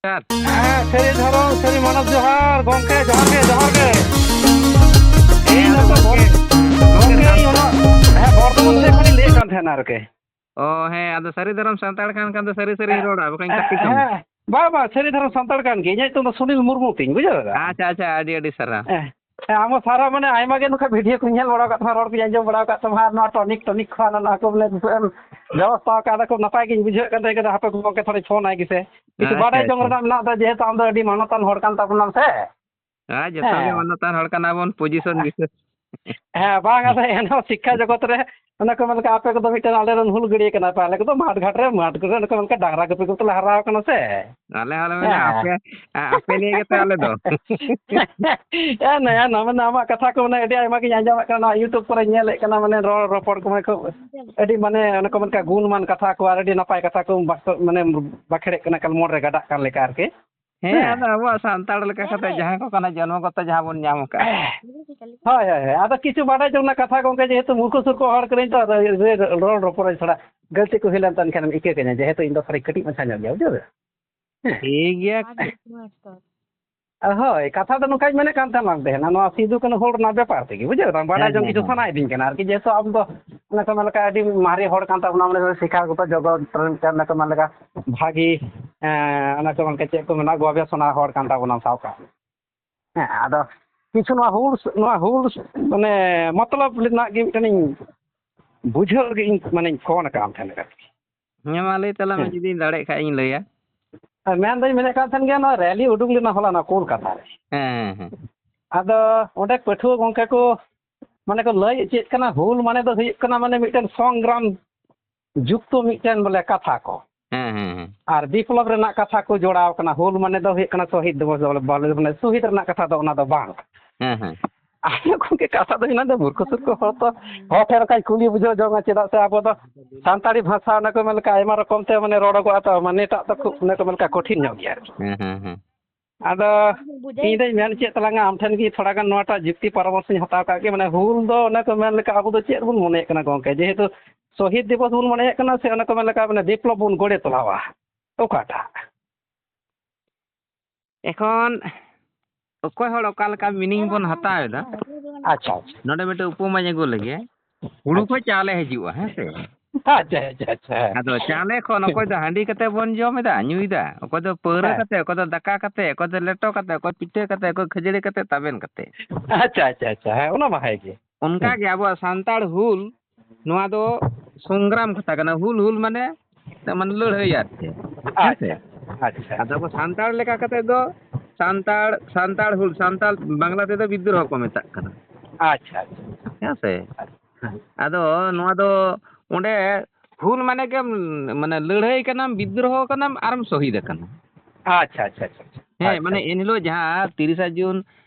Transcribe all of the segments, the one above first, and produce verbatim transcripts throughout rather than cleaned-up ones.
ᱦᱮᱸ, ᱥᱟᱹᱨᱤ ᱫᱷᱚᱨᱚᱢ, ᱥᱟᱹᱨᱤ ᱢᱟᱱᱚᱛ ᱡᱚᱦᱟᱨ, ᱜᱚᱢᱠᱮ, ᱡᱚᱦᱟᱨ ᱜᱮ, ᱡᱚᱦᱟᱨ ᱜᱮ᱾ ᱤᱧ ᱱᱚᱛᱮ ᱵᱚᱨ-, ᱜᱚᱢᱠᱮ, ᱤᱧ ᱚᱱᱟ, ᱦᱮᱸ, ᱵᱚᱨᱫᱷᱚᱢᱟᱱ ᱥᱮᱫ ᱠᱷᱚᱱᱤᱧ ᱞᱟᱹᱭᱮᱫ ᱠᱟᱱ ᱛᱟᱦᱮᱱᱟ ᱟᱨᱠᱤ᱾ ᱚ, ᱦᱮᱸ, ᱟᱫᱚ ᱥᱟᱹᱨᱤ ᱫᱷᱚᱨᱚᱢ ᱥᱟᱱᱛᱟᱲ ᱠᱟᱱ ᱠᱷᱟᱱ ᱫᱚ ᱥᱟᱹᱨᱤ ᱥᱟᱹᱨᱤᱧ ᱨᱚᱲᱟ, ᱵᱟᱠᱷᱟᱱ ᱠᱟᱹᱴᱤᱡ ᱠᱟᱱᱟ᱾ ᱦᱮᱸ, ᱵᱟᱝ, ᱵᱟᱝ, ᱥᱟᱹᱨᱤ ᱫᱷᱚᱨᱚᱢ ᱥᱟᱱᱛᱟᱲ ᱠᱟᱱ ᱜᱤᱭᱟᱹᱧ᱾ ᱤᱧᱟᱹᱜ ᱧᱩᱛᱩᱢ ᱫᱚ ᱥᱩᱱᱤᱞ ᱢᱩᱨᱢᱩ ᱛᱤᱧ, ᱵᱩᱡᱷᱟᱹᱣ ᱫᱟ? ᱟᱪᱪᱷᱟ, ᱟᱪᱪᱷᱟ, ᱟᱹᱰᱤ, ᱟᱹᱰᱤ ᱥᱟᱨᱦᱟᱣ᱾ ᱦᱮᱸ, ᱦᱮᱸ, ᱟᱢ ᱦᱚᱸ ᱥᱟᱨᱟ ᱢᱟᱱᱮ ᱟᱭᱢᱟ ᱜᱮ ᱱᱚᱝᱠᱟ ᱵᱷᱤᱰᱤᱭᱳ ᱠᱚᱧ ᱧᱮᱞ ᱵᱟᱲᱟ ᱟᱠᱟᱫ ᱛᱟᱢᱟ, ᱨᱚᱲ ᱠᱚᱧ ᱟᱸᱡᱚᱢ ᱵᱟᱲᱟ ᱟᱠᱟᱫ ᱛᱟᱢᱟ, ᱟᱨ ᱱᱚᱣᱟ ᱴᱚᱱᱤᱠ, ᱴᱚᱱᱤᱠ ᱠᱷᱚᱱ ᱱᱚᱣᱟ ᱠᱚ ᱵᱚᱞᱮ ᱵᱮᱵᱚᱥᱛᱷᱟ ᱟᱠᱟᱫᱟ ᱠᱚ, ᱱᱟᱯᱟᱭ ᱜᱤᱧ ᱵᱩᱡᱷᱟᱹᱣᱮᱫ ᱠᱟᱱ ᱛᱟᱦᱮᱸ ᱠᱟᱱᱟ, ᱦᱟᱯᱮ ᱜᱚᱢᱠᱮ ᱛᱷᱚᱲᱟᱧ ᱯᱷᱳᱱ ᱟᱭ ᱜᱮᱥᱮ᱾ ᱠᱤᱪᱷᱩ ᱟᱪᱪᱷᱟ, ᱵᱟᱰᱟᱭ ᱡᱚᱝ ᱟᱪᱪᱷᱟ᱾ ᱨᱮᱱᱟᱜ ᱢᱮᱱᱟᱜ ᱫᱚ, ᱡᱮᱦᱮᱛᱩ ᱟᱢ ᱫᱚ ᱟᱹᱰᱤ ᱢᱟᱱᱚᱛᱟᱱ ᱦᱚᱲ ᱠᱟᱱ ᱛᱟᱵᱚᱱᱟᱢ ᱥᱮ᱾ ᱦᱮᱸ, ᱡᱚᱛᱚ ᱜᱮ ᱦᱮᱸ᱾ ᱢᱟᱱᱚᱛᱟᱱ ᱦᱚᱲ ᱠᱟᱱᱟ ᱵᱚᱱ, position ᱵᱤᱥᱮᱥ᱾ ᱦᱮᱸ, ᱵᱟᱝ, ᱟᱫᱚ ᱮᱱᱦᱚᱸ ᱥᱤᱠᱠᱷᱟ ᱡᱚᱜᱚᱛ ᱨᱮ ᱚᱱᱟ ᱠᱚ ᱢᱮᱱ ᱞᱮᱠᱟ, ᱟᱯᱮ ᱠᱚᱫᱚ ᱢᱤᱫᱴᱮᱱ ᱟᱞᱮ ᱨᱮᱱ ᱦᱩᱞ ᱜᱟᱹᱲᱭᱟᱹ ᱠᱟᱱᱟ ᱯᱮ, ᱟᱞᱮ ᱠᱚᱫᱚ ᱢᱟᱴᱷ ᱜᱷᱟᱴ ᱨᱮ, ᱢᱟᱴᱷ ᱠᱚᱨᱮ ᱚᱱᱟ ᱠᱚ ᱢᱮᱱ ᱞᱮᱠᱟ ᱰᱟᱝᱨᱟ ᱜᱩᱯᱤ ᱠᱚᱛᱮ ᱞᱮ ᱦᱟᱨᱟ ᱟᱠᱟᱱᱟ ᱥᱮ᱾ ᱟᱞᱮ ᱦᱚᱸᱞᱮ ᱢᱮᱱᱟ, ᱦᱮᱸ᱾ ᱟᱯᱮ, ᱟ-, ᱟᱯᱮ ᱱᱤᱭᱮ ᱜᱮᱛᱚ ᱟᱞᱮ ᱫᱚ᱾ ᱦᱮᱸ, ᱱᱚᱣᱟ, ᱱᱚᱣᱟ ᱟᱢᱟᱜ ᱠᱟᱛᱷᱟ ᱠᱚ ᱢᱟᱱᱮ ᱟᱹᱰᱤ ᱟᱭᱢᱟ ᱜᱤᱧ ᱟᱸᱡᱚᱢᱮᱫ ᱠᱟᱱᱟ, ᱱᱚᱣᱟ YouTube ᱠᱚᱨᱮ ᱧᱮᱞᱮᱫ ᱠᱟᱱᱟ, ᱢᱟᱱᱮ ᱨᱚᱲ ᱨᱚᱯᱚᱲ ᱠᱚ ᱢᱟᱱᱮ ᱠᱷᱩᱵ ᱟᱹᱰᱤ ᱢᱟᱱᱮ ᱚᱱᱟ ᱠᱚ ᱢᱮᱱ ᱞᱮᱠᱟ ᱜᱩᱱᱢᱟᱱ ᱠᱟᱛᱷᱟ ᱠᱚ ᱟᱨ ᱟᱹᱰᱤ ᱱᱟᱯᱟᱭ ᱠᱟᱛᱷᱟ ᱠᱚ ᱵᱟᱠ-, ᱢᱟᱱᱮ ᱵᱟᱠᱷᱮᱲᱮᱫ ᱠᱟᱱᱟ, ᱠᱟᱞᱢᱚᱲ ᱨᱮ ᱜᱟᱰᱟᱜ ᱠᱟᱱ ᱞᱮᱠᱟ ᱟᱨᱠᱤ᱾ ᱦᱮᱸ, ᱦᱮᱸ᱾ ᱟᱫᱚ ᱟᱵᱚᱣᱟᱜ ᱥᱟᱱᱛᱟᱲ ᱞᱮᱠᱟ ᱠᱟᱛᱮ ᱡᱟᱦᱟᱸ ᱠᱚ ᱠᱟᱱᱟ, ᱡᱚᱱᱢᱚ ᱠᱚᱛᱮ ᱡᱟᱦᱟᱸ ᱵᱚᱱ ᱧᱟᱢ ᱟᱠᱟᱫ᱾ ᱦᱳᱭ, ᱦᱳᱭ, ᱦᱳᱭ᱾ ᱟᱫᱚ ᱠᱤᱪᱷᱩ ᱵᱟᱰᱟᱭ ᱡᱚᱝ ᱨᱮᱱᱟᱜ ᱠᱟᱛᱷᱟ, ᱜᱚᱢᱠᱮ, ᱡᱮᱦᱮᱛᱩ ᱢᱩᱨᱠᱷᱚ ᱥᱩᱨᱠᱷᱚ ᱦᱚᱲ ᱠᱟᱹᱱᱟᱹᱧ ᱛᱚ, ᱟᱫᱚ ᱨᱚᱲ ᱨᱚᱯᱚᱲ ᱛᱷᱚᱲᱟ ᱜᱟᱹᱞᱛᱤ ᱠᱚ ᱦᱩᱭ ᱞᱮᱱ ᱛᱟᱦᱮᱸ ᱠᱷᱟᱱ ᱤᱠᱟᱹ ᱠᱟᱹᱧᱟ, ᱡᱮᱦᱮᱛᱩ ᱤᱧ ᱫᱚ ᱛᱷᱚᱲᱟ ᱠᱟᱹᱴᱤᱡ ᱢᱟᱪᱷᱟ ᱧᱚᱜ ᱜᱮᱭᱟ, ᱵᱩᱡᱷᱟᱹᱣ ᱫᱟ? ᱦᱮᱸ᱾ ᱴᱷᱤᱠ ᱜᱮᱭᱟ᱾ ᱦᱳᱭ, ᱠᱟᱛᱷᱟ ᱫᱚ ᱱᱚᱝᱠᱟᱧ ᱢᱮᱱᱮᱫ ᱠᱟᱱ ᱛᱟᱦᱮᱱᱟ, ᱛᱟᱦᱮᱱᱟ, ᱱᱚᱣᱟ ᱥᱤᱫᱩ ᱠᱟᱹᱱᱦᱩ ᱦᱩᱞ ᱨᱮᱱᱟᱜ ᱵᱮᱯᱟᱨ ᱛᱮᱜᱮ, ᱵᱩᱡᱷᱟᱹᱣ ᱫᱟᱢ, ᱵᱟᱰᱟᱭ ᱦᱮᱸ, ᱡᱚᱝ ᱦᱮᱸ, ᱠᱤᱪᱷᱩ ᱦᱮᱸ᱾ ᱥᱟᱱᱟᱭᱮᱫᱤᱧ ᱠᱟᱱᱟ ᱟᱨᱠᱤ, ᱡᱮᱦᱮᱛᱩ ᱟᱢ ᱫᱚ ᱚᱱᱟ ᱠᱚ ᱢᱮᱱ ᱞᱮᱠᱟ ᱟᱹᱰᱤ ᱢᱟᱨᱮ ᱦᱚᱲ ᱠᱟᱱ ᱛᱟᱵᱚᱱᱟ, ᱚᱱᱟ ᱥᱤᱠᱷᱟ ᱜᱚᱛᱚ ᱡᱚᱜᱚᱛ ᱨᱮᱱ ᱢᱤᱫᱴᱮᱱ ᱚᱱᱟ ᱠᱚ ᱢᱮᱱ ᱞᱮᱠᱟ ᱵᱷᱟᱜᱤ, ᱮᱸ, ᱚᱱᱟ ᱠᱚ ᱢᱮᱱ ᱞᱮᱠᱟ ᱪᱮᱫ ᱠᱚ ᱢᱮᱱᱟ, ᱜᱚᱵᱮᱥᱚᱱᱟ ᱦᱚᱲ ᱠᱟᱱ ᱛᱟᱵᱚᱱᱟ ᱥᱟᱶᱛᱟ᱾ ᱦᱮᱸ, ᱟᱫᱚ ᱠᱤᱪᱷᱩ ᱱᱚᱣᱟ ᱦᱩᱞ, ᱱᱚᱣᱟ ᱦᱩᱞ ᱢᱟᱱᱮ ᱢᱚᱛᱞᱚᱵ ᱨᱮᱱᱟᱜ ᱜᱮ ᱢᱤᱫᱴᱮᱱ ᱤᱧ ᱵᱩᱡᱷᱟᱹᱣ ᱞᱟᱹᱜᱤᱫ ᱤᱧ ᱢᱟᱱᱮᱧ ᱯᱷᱳᱱ ᱟᱠᱟᱫ ᱟᱢ ᱴᱷᱮᱱ ᱟᱨᱠᱤ᱾ ᱦᱮᱸ, ᱢᱟ ᱞᱟᱹᱭ ᱛᱟᱞᱟᱝ ᱢᱮ, ᱦᱮᱸ᱾ ᱡᱩᱫᱤᱧ ᱫᱟᱲᱮᱭᱟᱜ ᱠᱷᱟᱡ ᱤᱧ ᱞᱟᱹᱭᱟ᱾ ᱟᱨ ᱢᱮᱱᱫᱚᱧ ᱢᱮᱱᱮᱫ ᱠᱟᱱ ᱛᱟᱦᱮᱱ ᱜᱮᱭᱟ, ᱱᱚᱣᱟ ᱨᱮᱞᱤ ᱩᱰᱩᱠ ᱞᱮᱱᱟ ᱦᱚᱞᱟ ᱱᱚᱣᱟ ᱠᱳᱞᱠᱟᱛᱟ ᱨᱮ᱾ ᱦᱮᱸ, ᱦᱮᱸ, ᱦᱮᱸ᱾ ᱟᱫᱚ ᱚᱸᱰᱮ ᱯᱟᱹᱴᱷᱩᱣᱟᱹ ᱜᱚᱢᱠᱮ ᱠᱚ ᱢᱟᱱᱮ ᱠᱚ ᱞᱟᱹᱭ ᱪᱮᱫ ᱠᱟᱱᱟ, ᱦᱩᱞ ᱢᱟᱱᱮ ᱫᱚ ᱦᱩᱭᱩᱜ ᱠᱟᱱᱟ ᱢᱟᱱᱮ ᱢᱤᱫᱴᱮᱱ ᱥᱚᱝᱜᱨᱟᱢ ᱡᱩᱠᱛᱚ ᱢᱤᱫᱴᱮᱱ ᱵᱚᱞᱮ ᱠᱟᱛᱷᱟ ᱠᱚ᱾ ᱦᱮᱸ, ᱦᱮᱸ, ᱦᱮᱸ᱾ ᱟᱨ ᱵᱤᱯᱞᱚᱵ ᱨᱮᱱᱟᱜ ᱠᱟᱛᱷᱟ ᱠᱚ ᱡᱚᱲᱟᱣ ᱠᱟᱱᱟ᱾ ᱦᱩᱞ ᱢᱟᱱᱮ ᱫᱚ ᱦᱩᱭᱩᱜ ᱠᱟᱱᱟ ᱥᱚᱦᱤᱫ ᱫᱤᱵᱚᱥ, ᱵᱚᱞᱮ, ᱵᱚᱞᱮ ᱢᱟᱱᱮ ᱥᱚᱦᱤᱫ ᱨᱮᱱᱟᱜ ᱠᱟᱛᱷᱟ ᱫᱚ ᱚᱱᱟ ᱫᱚ ᱵᱟᱝ᱾ ᱦᱮᱸ, ᱦᱮᱸ᱾ ᱟᱫᱚ ᱜᱚᱢᱠᱮ, ᱠᱟᱛᱷᱟ ᱫᱚ ᱦᱩᱭᱱᱟ ᱫᱚ ᱢᱩᱨᱠᱷᱚ ᱥᱩᱨᱠᱷᱚ ᱦᱚᱲ ᱛᱚ ᱦᱚᱲ ᱴᱷᱮᱱ ᱚᱱᱠᱟᱧ ᱠᱩᱞᱤ ᱵᱩᱡᱷᱟᱹᱣ ᱡᱚᱝᱟ, ᱪᱮᱫᱟᱜ ᱥᱮ ᱟᱵᱚ ᱫᱚ ᱥᱟᱱᱛᱟᱲᱤ ᱵᱷᱟᱥᱟ ᱚᱱᱟ ᱠᱚ ᱢᱮᱱ ᱞᱮᱠᱟ ᱟᱭᱢᱟ ᱨᱚᱠᱚᱢ ᱛᱮ ᱢᱟᱱᱮ ᱨᱚᱲᱚᱜᱚᱜᱼᱟ ᱛᱚ, ᱢᱟᱱᱮ ᱮᱴᱟᱜ ᱫᱚ ᱠᱷᱩᱵ ᱚᱱᱟ ᱠᱚ ᱢᱮᱱ ᱞᱮᱠᱟ ᱠᱚᱴᱷᱤᱱ ᱧᱚᱜ ᱜᱮᱭᱟ ᱟᱨᱠᱤ᱾ ᱦᱮᱸ, ᱦᱮᱸ, ᱦᱮᱸ᱾ ᱟᱫᱚ ᱤᱧ ᱫᱚᱧ ᱢᱮᱱ ᱪᱮᱫ ᱛᱟᱞᱟᱝᱟ ᱟᱢ ᱴᱷᱮᱱ ᱜᱮ ᱛᱷᱚᱲᱟ ᱜᱟᱱ ᱱᱚᱣᱟᱴᱟᱜ ᱡᱩᱠᱛᱤ ᱯᱚᱨᱟᱢᱚᱨᱥᱚᱧ ᱦᱟᱛᱟᱣ ᱠᱟᱜ ᱜᱮ, ᱢᱟᱱᱮ ᱦᱩᱞ ᱫᱚ ᱚᱱᱟ ᱠᱚ ᱢᱮᱱ ᱞᱮᱠᱟ ᱟᱵᱚ ᱫᱚ ᱪᱮᱫ ᱵᱚᱱ ᱢᱚᱱᱮᱭᱮᱫ ᱠᱟᱱᱟ ᱜᱚᱢᱠᱮ? ᱡᱮᱦᱮᱛᱩ ᱥᱚᱦᱤᱫ ᱫᱤᱵᱚᱥ ᱵᱚᱱ ᱢᱚᱱᱮᱭᱮᱫ ᱠᱟᱱᱟ ᱥᱮ ᱚᱱᱟ ᱠᱚ ᱢᱮᱱ ᱞᱮᱠᱟ ᱢᱟᱱᱮ ᱵᱤᱯᱞᱚᱵ ᱵᱚᱱ ᱜᱚᱲᱮ ᱛᱚᱞᱟᱣᱟ? ᱚᱠᱟᱴᱟᱜ? ᱮᱠᱷᱚᱱ ᱚᱠᱚᱭ ᱦᱚᱲ ᱚᱠᱟ ᱞᱮᱠᱟ ᱢᱤᱱᱤᱝ ᱵᱚᱱ ᱦᱟᱛᱟᱣ ᱮᱫᱟ᱾ ᱟᱪᱪᱷᱟ, ᱟᱪᱪᱷᱟ᱾ ᱱᱚᱰᱮ ᱢᱤᱫᱴᱮᱱ ᱩᱯᱚᱢᱟᱧ ᱟᱹᱜᱩ ᱞᱮᱜᱮ᱾ ᱦᱩᱲᱩ ᱟᱪᱪᱷᱟ᱾ ᱠᱷᱚᱱ ᱪᱟᱣᱞᱮ ᱦᱤᱡᱩᱜᱼᱟ, ᱦᱮᱸ ᱥᱮ? ᱟᱪᱪᱷᱟ, ᱟᱪᱪᱷᱟ, ᱟᱪᱪᱷᱟ, ᱦᱮᱸ᱾ ᱟᱫᱚ ᱪᱟᱣᱞᱮ ᱠᱷᱚᱱ ᱚᱠᱚᱭ ᱫᱚ ᱦᱟᱺᱰᱤ ᱠᱟᱛᱮ ᱵᱚᱱ ᱡᱚᱢ ᱮᱫᱟ, ᱧᱩᱭᱮᱫᱟ, ᱚᱠᱚᱭ ᱫᱚ ᱯᱟᱹᱣᱨᱟᱹ ᱦᱮᱸ᱾ ᱠᱟᱛᱮ, ᱚᱠᱚᱭ ᱫᱚ ᱫᱟᱠᱟ ᱠᱟᱛᱮ, ᱚᱠᱚᱭ ᱫᱚ ᱞᱮᱴᱚ ᱠᱟᱛᱮ, ᱚᱠᱚᱭ ᱯᱤᱴᱷᱟᱹ ᱠᱟᱛᱮ, ᱚᱠᱚᱭ ᱠᱷᱟᱹᱡᱟᱹᱲᱤ ᱠᱟᱛᱮ, ᱛᱟᱵᱮᱱ ᱠᱟᱛᱮ᱾ ᱟᱪᱪᱷᱟ, ᱟᱪᱪᱷᱟ, ᱟᱪᱪᱷᱟ, ᱦᱮᱸ, ᱚᱱᱟ ᱢᱟ ᱦᱮᱸ ᱜᱮ᱾ ᱚᱱᱠᱟ ᱦᱮᱸ᱾ ᱜᱮ ᱟᱵᱚᱣᱟᱜ ᱥᱟᱱᱛᱟᱲ ᱦᱩᱞ, ᱱᱚᱣᱟ ᱫᱚ ᱥᱚᱝᱜᱨᱟᱢ ᱠᱟᱛᱷᱟ ᱠᱟᱱᱟ᱾ ᱦᱩᱞ, ᱦᱩᱞ ᱢᱟᱱᱮ, ᱢᱟᱱᱮ ᱞᱟᱹᱲᱦᱟᱹᱭ ᱟᱨ ᱪᱮᱫ, ᱦᱮᱸ ᱥᱮ? ᱟᱪᱪᱷᱟ, ᱟᱪᱪᱷᱟ᱾ ᱟᱫᱚ ᱟᱵᱚ ᱥᱟᱱᱛᱟᱲ ᱞᱮᱠᱟ ᱠᱟᱛᱮ ᱫᱚ ᱥᱟᱱᱛᱟᱲ, ᱥᱟᱱᱛᱟᱲ ᱦᱩᱞ, ᱥᱟᱱᱛᱟᱲ ᱵᱟᱝᱞᱟ ᱛᱮᱫᱚ ᱵᱤᱫᱽᱫᱨᱳᱦᱚ ᱠᱚ ᱢᱮᱛᱟᱜ ᱠᱟᱱᱟ᱾ ᱟᱪᱪᱷᱟ, ᱟᱪᱪᱷᱟ᱾ ᱦᱮᱸ ᱥᱮ? ᱦᱮᱸ᱾ ᱟᱫᱚ ᱱᱚᱣᱟ ᱫᱚ ᱚᱸᱰᱮ ᱦᱩᱞ ᱢᱟᱱᱮ ᱜᱮ, ᱢᱟᱱᱮ ᱞᱟᱹᱲᱦᱟᱹᱭ ᱠᱟᱱᱟᱢ, ᱵᱤᱫᱽᱫᱨᱳᱦᱚ ᱠᱟᱱᱟᱢ ᱟᱨᱮᱢ ᱥᱚᱦᱤᱫ ᱟᱠᱟᱱᱟ᱾ ᱟᱪᱪᱷᱟ, ᱟᱪᱪᱷᱟ, ᱟᱪᱪᱷᱟ, ᱟᱪᱪᱷᱟ᱾ ᱦᱮᱸ, ᱟᱪᱪᱷᱟ᱾ ᱢᱟᱱᱮ ᱮᱱᱦᱤᱞᱳᱜ ᱡᱟᱦᱟᱸ ᱛᱤᱨᱤᱥᱟ ᱡᱩᱱ